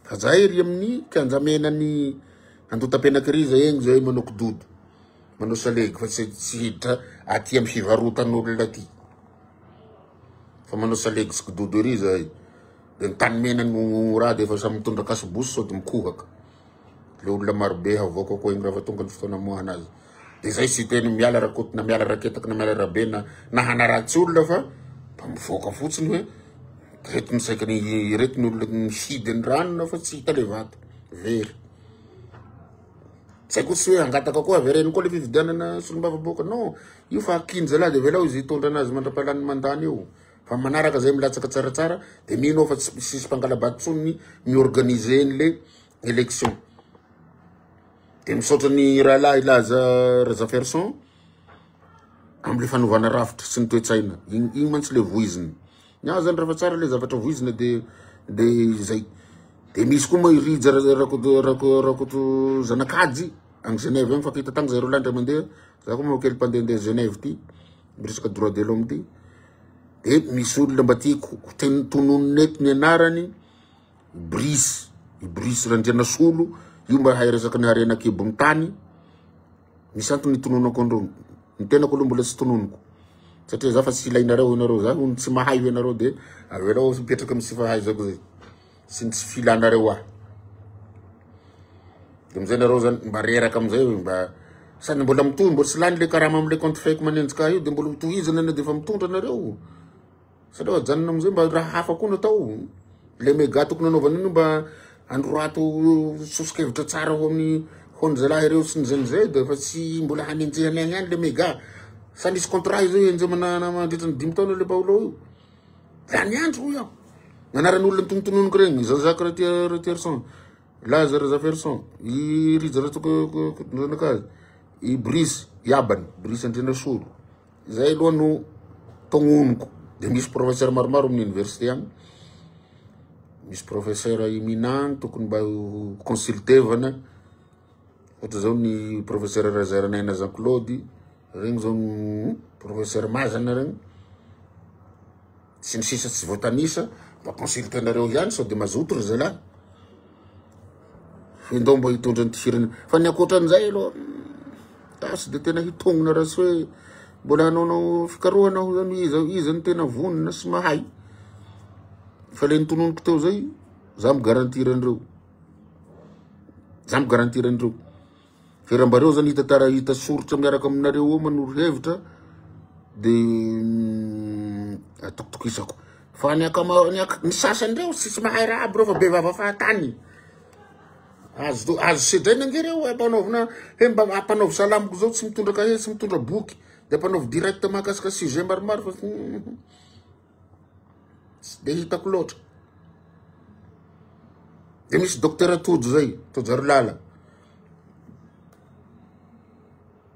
Fa zahay ery amin'ny kianja menan'ny Andotapenaka ery zay egny zay manao kidodo, manao salegy fa tsy tsy hiditra aty amin'ny fivarotan'olona aty. Fa manao salegy sy kidodo ery zahay. De ny tany mena no raha de efa samy mitondra kasibosy sao de mikohaka. Le olona marobe havoakako egny raha tonga ny fotoana amoahana azy. De zay tsy hiteny miala Rakoto na miala Raketaka na miala Rabe na na hanaratsy olona fa mba mivoaka fotsiny hoe reto ny saika ny ireto ny olona mifidy ny ranona fa tsy hita le vato. Very. Tsy haiko tsy hoe hangataka koa avereno koa le fifidianana solombavambahoaka. Non, io fa akin'ny zalahy de avelao izy hitondra anazy mandra-pahalany mandany eo. Fa manaraka zay milatsaka tsaratsara de mino aho fa tsy tsisy mpangala-bato tsony ny mi-organiser an'le élection. De misaotra ny rahalahy Laza Razafiarison amle fanovana rafitra sy ny toe-tsaina. Igny igny mantsy le voizina. Ny ahy zany rehefa tsara le zavatra voizina de de zay. De misy koa moa i Rija Rakoto Rakoto Rakoto Zanakajy any Genève agny fakahita tagny zareo lahy ndray mandeha. Za koa moa kely mpandehandeha Genève ty miresaka droit de l'homme ty. De misy olona mba tiako ho ten- tononina eto ny anarany Brice, i Brice Randrianasolo, io mba hay resaky ny harena an-kibon'ny tany. Misy antony itononako andreo. Ny tenako aloha mbola tsy tononiko. Satria za fa tsy ilainareo ianareo za hono tsy mahay ianareo de avelao mipetraka amin'ny tsy fahaizako zay sy ny tsy filanareo ahy. De amizay nareo zany mba reraka amizay mba sady mbola mitohy mbola tsy lany le karama amle compte fake manenjika ahy io de mbola ho tohizana na de efa mitondra nareo. Satria ajanona amizay mba raha hafa koa no atao. Le mega tokony anaovana io mba androrato soso-kevitra tsara ho amin'ny ho an'ny zalahy ireo sy ny zay zay de fa tsy mbola hanenjehana agny ihany le mega. Sa nisy contrat izy io henjehana mandritra ny 5 taona le Paolo io. Lany andro hoy aho. Ny anaran'olona notonotononiko regny, Jean Jacques Ratiarison, Laza Razafiarison, i Rija Ratsokotondranakazy, i Brice Iabany, Brice Andrianasolo. Zay aloha no tognoniko. De misy professeur maromaro amin'ny université agny. Misy professeur Imina tokony mba ho consultevana. Ohatra zao ny professeur Razaranaina Jean Claude, regny zao professeur Mazana regny. Sy ny sisa tsy voatanisa, mba consultenareo ihany sao de mazoto ry zalahy. Fendao mba hitondra an'ity firenena. Fa ny ankoatran'izay aloha, ah, tsy de tena hitognona raha tsy hoe mbola hanaonao fikarohana aho zany iza iza no tena vonona sy mahay. Fa le nitononiko teo zay, za mi-garantir an'ireo. Za mi-garantir an'ireo. Fa raha mba reo zany hita tara hita soritra miaraka aminareo eo manoro hevitra de atokotokisako. Fa ny akama ny ak ny sasany reo tsisy mahay raha aby reo fa be vava fahatany. Azo azo sedraina ange reo ampanaovina he mba ampanaovy salamiko zao tsy mitondra kahie tsy mitondra boky de ampanaovy direct mahakasika sujet maromaro fa tsy de hitako loatra. De misy docteur Tojo zay, Tojo Arilala.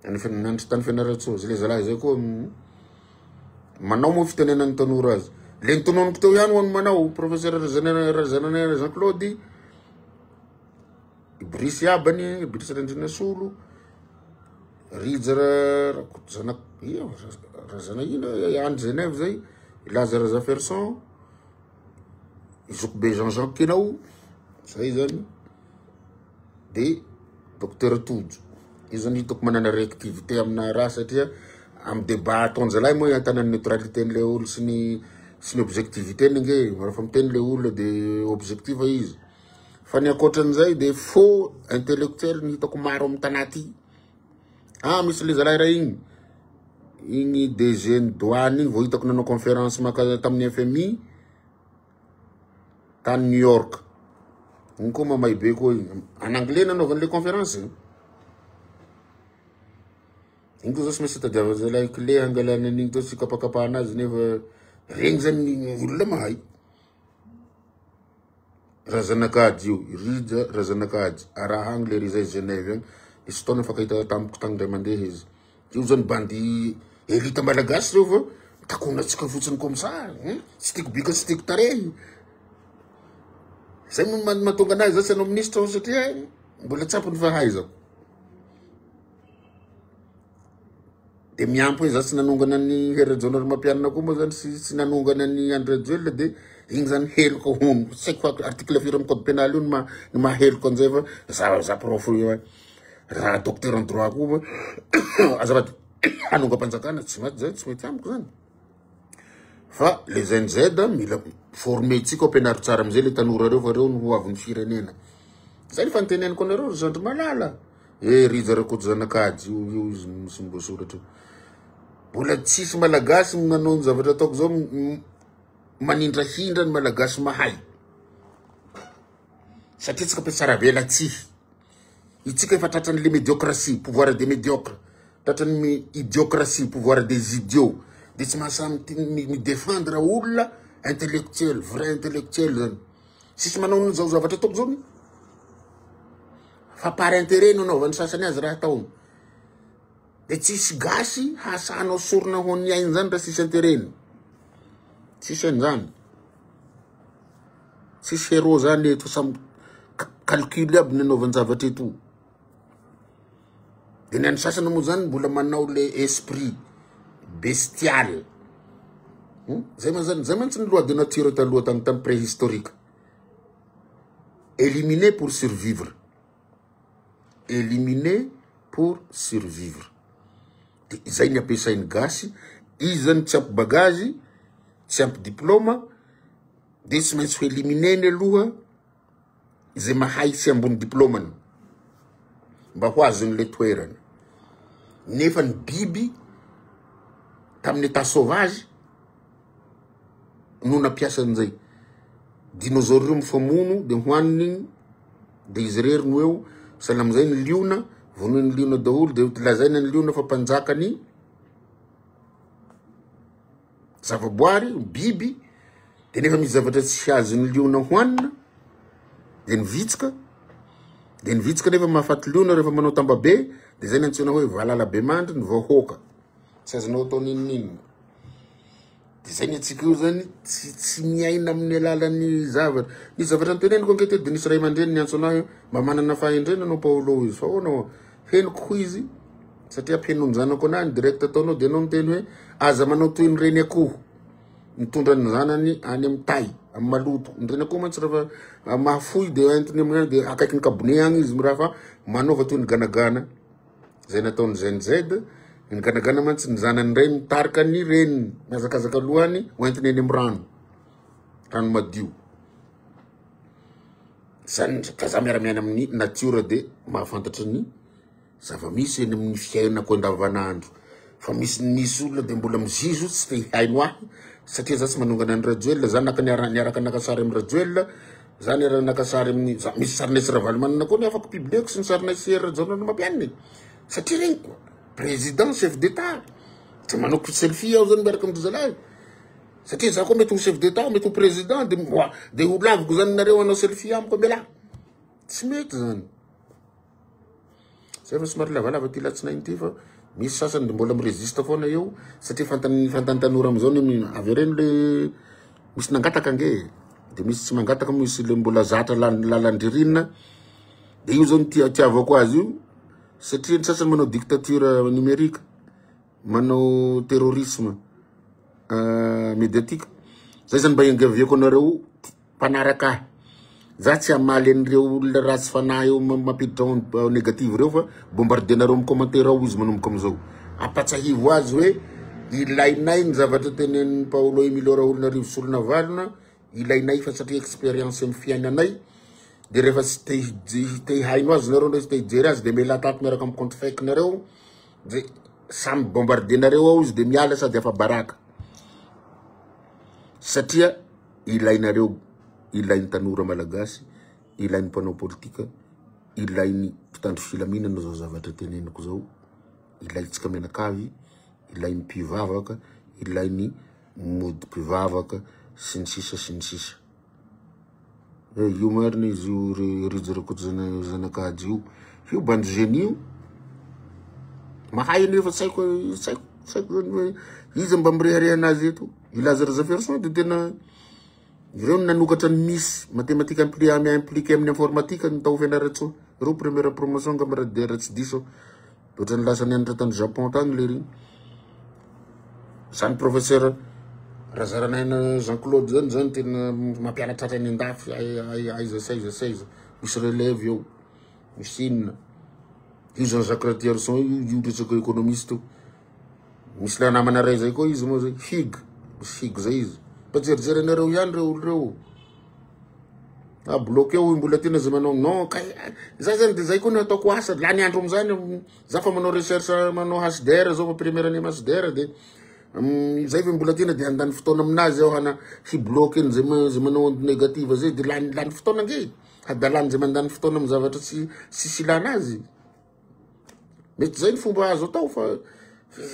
Any nandry tany Fianarantsoa, zay le zalahy zay koa manao moa fitenenan'ny tanora azy. Le nitononiko teo ihany ho an'ny manao, professeur Razanana Jean Claude, i Brice Iabany, Brice Randrianasolo, Rija Rakotozanak, ia, Razana ino, any Genève zay, i Laza Razafiarison, i Zokibe Jean Jacques Kenao, zay zany. De docteur Tojo, io zany hitako manana réactivité amina raha satria amy débat ataon-jalahy moa ahitana ny neutralité n'le olo sy ny sy ny objectivité ny ange, rehefa miteny le olona de objective izy. Fa ny ankoatran'izay de faux intellectuel ny hitako maro amy tanà ty. Ah, misy le zalahy ray igny, igny DG ny douane igny vao hitako nanao conférence maka tamin'ny FMI tany New York. Igny koa mamay be koa igny. En anglais nanaovan'le conférence. Igny koa zao tsy maintsy tadiavana zalahy clé hangalana an'igny teo sy kapakapahana azy nefa regny zany ny olona mahay. Razanakajy io, Rija Razanakajy, araha agny le ry zay Genève agny. Nisy fotoana nifankahita tamiko tagny ndray mandeha izy. Io zany bandy élite malagasy reo fa takonantsika fotsiny comme ça, hein? Tsy tiako bika tsy tiako tarehy. Zay no mahatonga anazy za tsy hanao ministre satria Mbola tsy ampy ny fahaizako. De miampy hoe za tsy nanongana an'i Hery Rajaonarimampianina koa moa zany sy tsy nanongana an'i Andry Rajoelina de igny zany heloka hono. Tsy haiko article firy amin'ny code pénal io no maha no maha heloka an'izay fa za za prof raha docteur en droit koa fa azafady hanongam-panjakana tsy maty zay tsy mety amiko zany. Fa les NZ mila former tsika ampianaro tsara amizay le tanora reo fa reo no ho avin'ny firenena. Zay ny fanteneniko anareo ry zandry malala. Eh Rija Rakotozanakajy io io izy misy mbosoratra io. Mbola tsisy malagasy manao ny zavatra ataoko zao manindrahindra ny malagasy mahay. Satria tsika mpiatsara-velatsihy. Itsika efa tratran'ny le médiocratie, pouvoir des médiocres. Tratran'ny idiocratie, pouvoir des idiots. De tsy mahasahy mi-défendre olona intellectuel, vrai intellectuel zany. Tsisy manao an'izao zavatra ataoko zao. Fa par intérêt no anaovan'ny sasany azy raha ataony. De tsisy gasy hahasahanao sorona ho an'ny ainy zany raha tsisy intérêt-ny. Tsisy an'izany. Tsisy héros zany eto, samy calcul aby ny anaovan-javatra eto. De ny an'ny sasany moa zany mbola manao le esprit bestial. Zay ma zany, zay mantsy ny loi de nature taloha tany tamy préhistorique. Éliminer pour survivre. Éliminer pour survivre. De izay ny ampiasain'ny gasy, izy zany tsy ampy bagage, tsy ampy diplôme, de tsy maintsy ho éliminer-ny aloha izay mahay sy ambony diplômany mba ho azon'le toerana. Nefa ny biby tamin'ny état sauvage no nampiasa an'izay. Dinosaure reo mifamono de hoaniny igny, de izy rery no eo, sahala amizay ny liona, vonoin'ny liona daholo, de lazaina ny liona fa mpanjakany zavaboary, biby, de nefa misy zavatra tsy azon'ny liona hoanina, de ny vitsika, de ny vitsika nefa mahafaty liona rehefa manao tambabe, de zay ny antsoina hoe valala be mandry ny vahoaka, tsy azonao atao n'inon'inona. De zay ny antsika io zany tsy tsy miaina amin'ny alalan'ny zavatra. Nisy zavatra noteneniko ankehitriny de nisy ray aman-dreny niantso anahy hoe mba manana fahendrena anao Paolo izy fa ahoana hoa? Henoko hoy izy satria ampihainoan'ny zanako anahy ny direct ataonao de anao miteny hoe aza manao toy ny reny akoho mitondra ny zanany any amin'ny tay amin'ny maloto. Ny reny akoho mantsy rehefa mahafoy de entiny amin'ny de akaikin'ny kabone agny izy miraha fa manaova toy ny ganagana. Izay nataon'ny Gen Z, ny ganagana mantsy ny zanany indray mitarika ny reniny mihazakazaka aloha any ho entiny eny amin'ny rano, rano madio. Zany ka za miara-miaina amin'ny natiora de mahafantatra ny zava-misy eny amin'ny fiainako andavanandro. Fa misy misy olona de mbola mizizo tsy te hihaino ahy satria za tsy manongana an'i Rajoelina, za naka niara niaraka naka sary amin'i Rajoelina, za niara naka sary amin'ny za misy sarinay sy Ravalomanana koa ny afaka publieko sy ny sarinay sy Hery Rajaonarimampianina e. Satria regny koa président chef d'état tsy manao selfie aho zany miaraka amin-dry zalahy satria za koa mety ho chef d'état mety ho président de moi de ho laviko zany nareo hanao selfie amiko mialahy. Tsy mety zany. Zay fa somary lavalava ty latsinainy ty fa misy sasany de mbola mi-resiste foana eo satria fantany fantany tanora amizao ny avereno le misy nangataka ange de misy tsy mangataka misy le mbola zatra lalan-dririnina de io zao ny tiavako azy io satria ny sasany manao dictature numérique manao terrorisme médiatique zay zany mba iangaviako anareo mpanaraka ahy. Za tsy hamaly an'ireo olona ratsy fanahy eo mampiditra onde négative ireo fa bombardenareo amin'ny commentaire ao izy manomboka amizao. Ampatsahivo azy hoe ilainay ny zavatra tenenin'i Paolo Emilio Raholinarivo Solonavalona, ilainay fa satria expérience amin'ny fiainanay de rehefa tsy te te hihaino azy nareo ndray tsy te hijery azy de mialà tato miaraka amin'ny compte fake nareo de samy bombardenareo ao izy de miala sady afa-baraka satria ilainareo, ilain'ny tanora malagasy, ilain'ny mpanao politika, ilain'ny mpitandro filaminana zao zavatra teneniko zao, ilaintsika mianakavy, ilain'ny mpivavaka, ilain'ny mody mpivavaka sy ny sisa sy ny sisa. Eh, io marina izy io ry Rijo Rakoto Zanakajy io. Io bandy génie io. Mahay anefa tsy haiko tsy haiko tsy haiko zany hoe iza mba mirehareha anazy eto. I Laza Razafiarison de tena ireo no nanokatra ny misy mathématique impliqué impliqué amin'ny informatique ny tao Fianarantsoa. Ireo première promotion angamba raha dia raha tsy diso aho. Ohatran'ny lasa nianatra tany Japon tany lery. Zany professeur Razaranaina Jean Claude zany zany tena mampianatra hatrany andafy aiza sy aiza sy aiza. Misy relève eo. Misy inona. Io Jean Jacques Ratiarison io io resaka économiste io. Misy la namana ray zay koa izy moa zay. Hig. Misy hig zay izy. Mba jerijery anareo ihany reo olo reo. Ah, bloqué hoy mbola tiana zay manao non kay za zany de zay koa ny ataoko asa lany andro amizany za fa manao recherche manao HDR zao fa première année HDR de zay fa mbola tiana de handany fotoana aminazy aho hana hi-bloqué zay zay manao onde négative zay de lany lany fotoana ange hadalany zay mandany fotoana amy zavatra tsy tsisy ilana azy. Mety zay ny fomba azo atao fa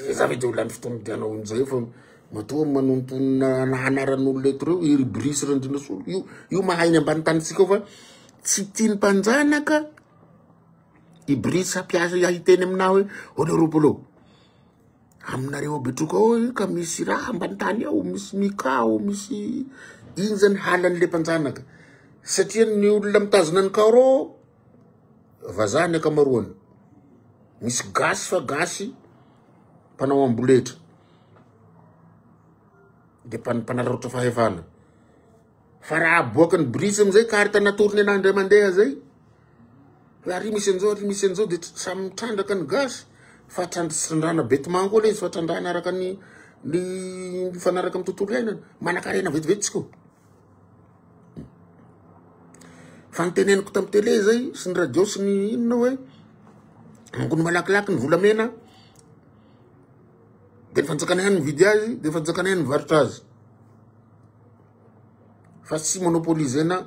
za ve de ho lany fotoana de hanao an'izay fa matoa manontonona anaran'olona eto reo iry Brice Randrinasolo io io mahay ny ambany tanintsika ao fa tsy tiany mpanjanaka i Brice hampiasa hiteny aminahy hoe oleo roapolo aminareo abetroka ao ka misy raha ambany tany ao misy mikao misy iny zany halan'le mpanjanaka satria ny olona mitazona ny karo vazaha ny ankamaroany misy gasy fa gasy mpanao amboletra de mpanararaotra fahefana fa raha aboakan'ny Brice amizay carte natorony anahy indray mandeha zay hoe ary misy an'izao ary misy an'izao de samy mitrandraka ny gasy fa trandrana bêtement koa le izy fa trandrana araka ny ny mifanaraka amy tontolo iainana manan-karena vetivety tsika fa niteneniko tamy télé zay sy ny radio sy ny inona hoe angony malakilaky ny volamena de ny fanjakana ihany mividy azy de fanjakana ihany mivarotra azy fa tsy monopolisena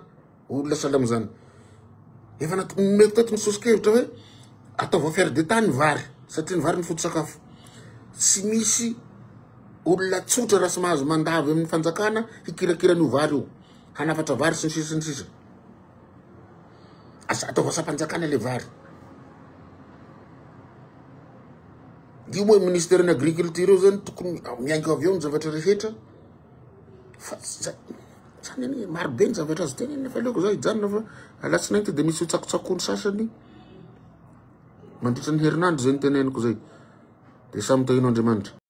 olona sahala amizany. Efa nomeko teto ny soso-kevitra hoe ataovy affaire d'état ny vary satria ny vary ny foto-sakafo. Tsy misy olona tsotra raha tsy mahazo mandavy amin'ny fanjakana hikirakira an'io vary io, hanafatra vary sy ny sisa sy ny sisa. Asa ataovy asam-panjakana le vary. Io moa ministère ny agriculture io zany tokony miainga avy eo ny zavatra rehetra fa zany anie maro be ny zavatra azo tenenina fa aleoko za hijanona fa alatsinainy to de misy ho tsakotsakony sasany mandritra ny herinandro zay ny teneniko zay de samy tahino Andriamanitra.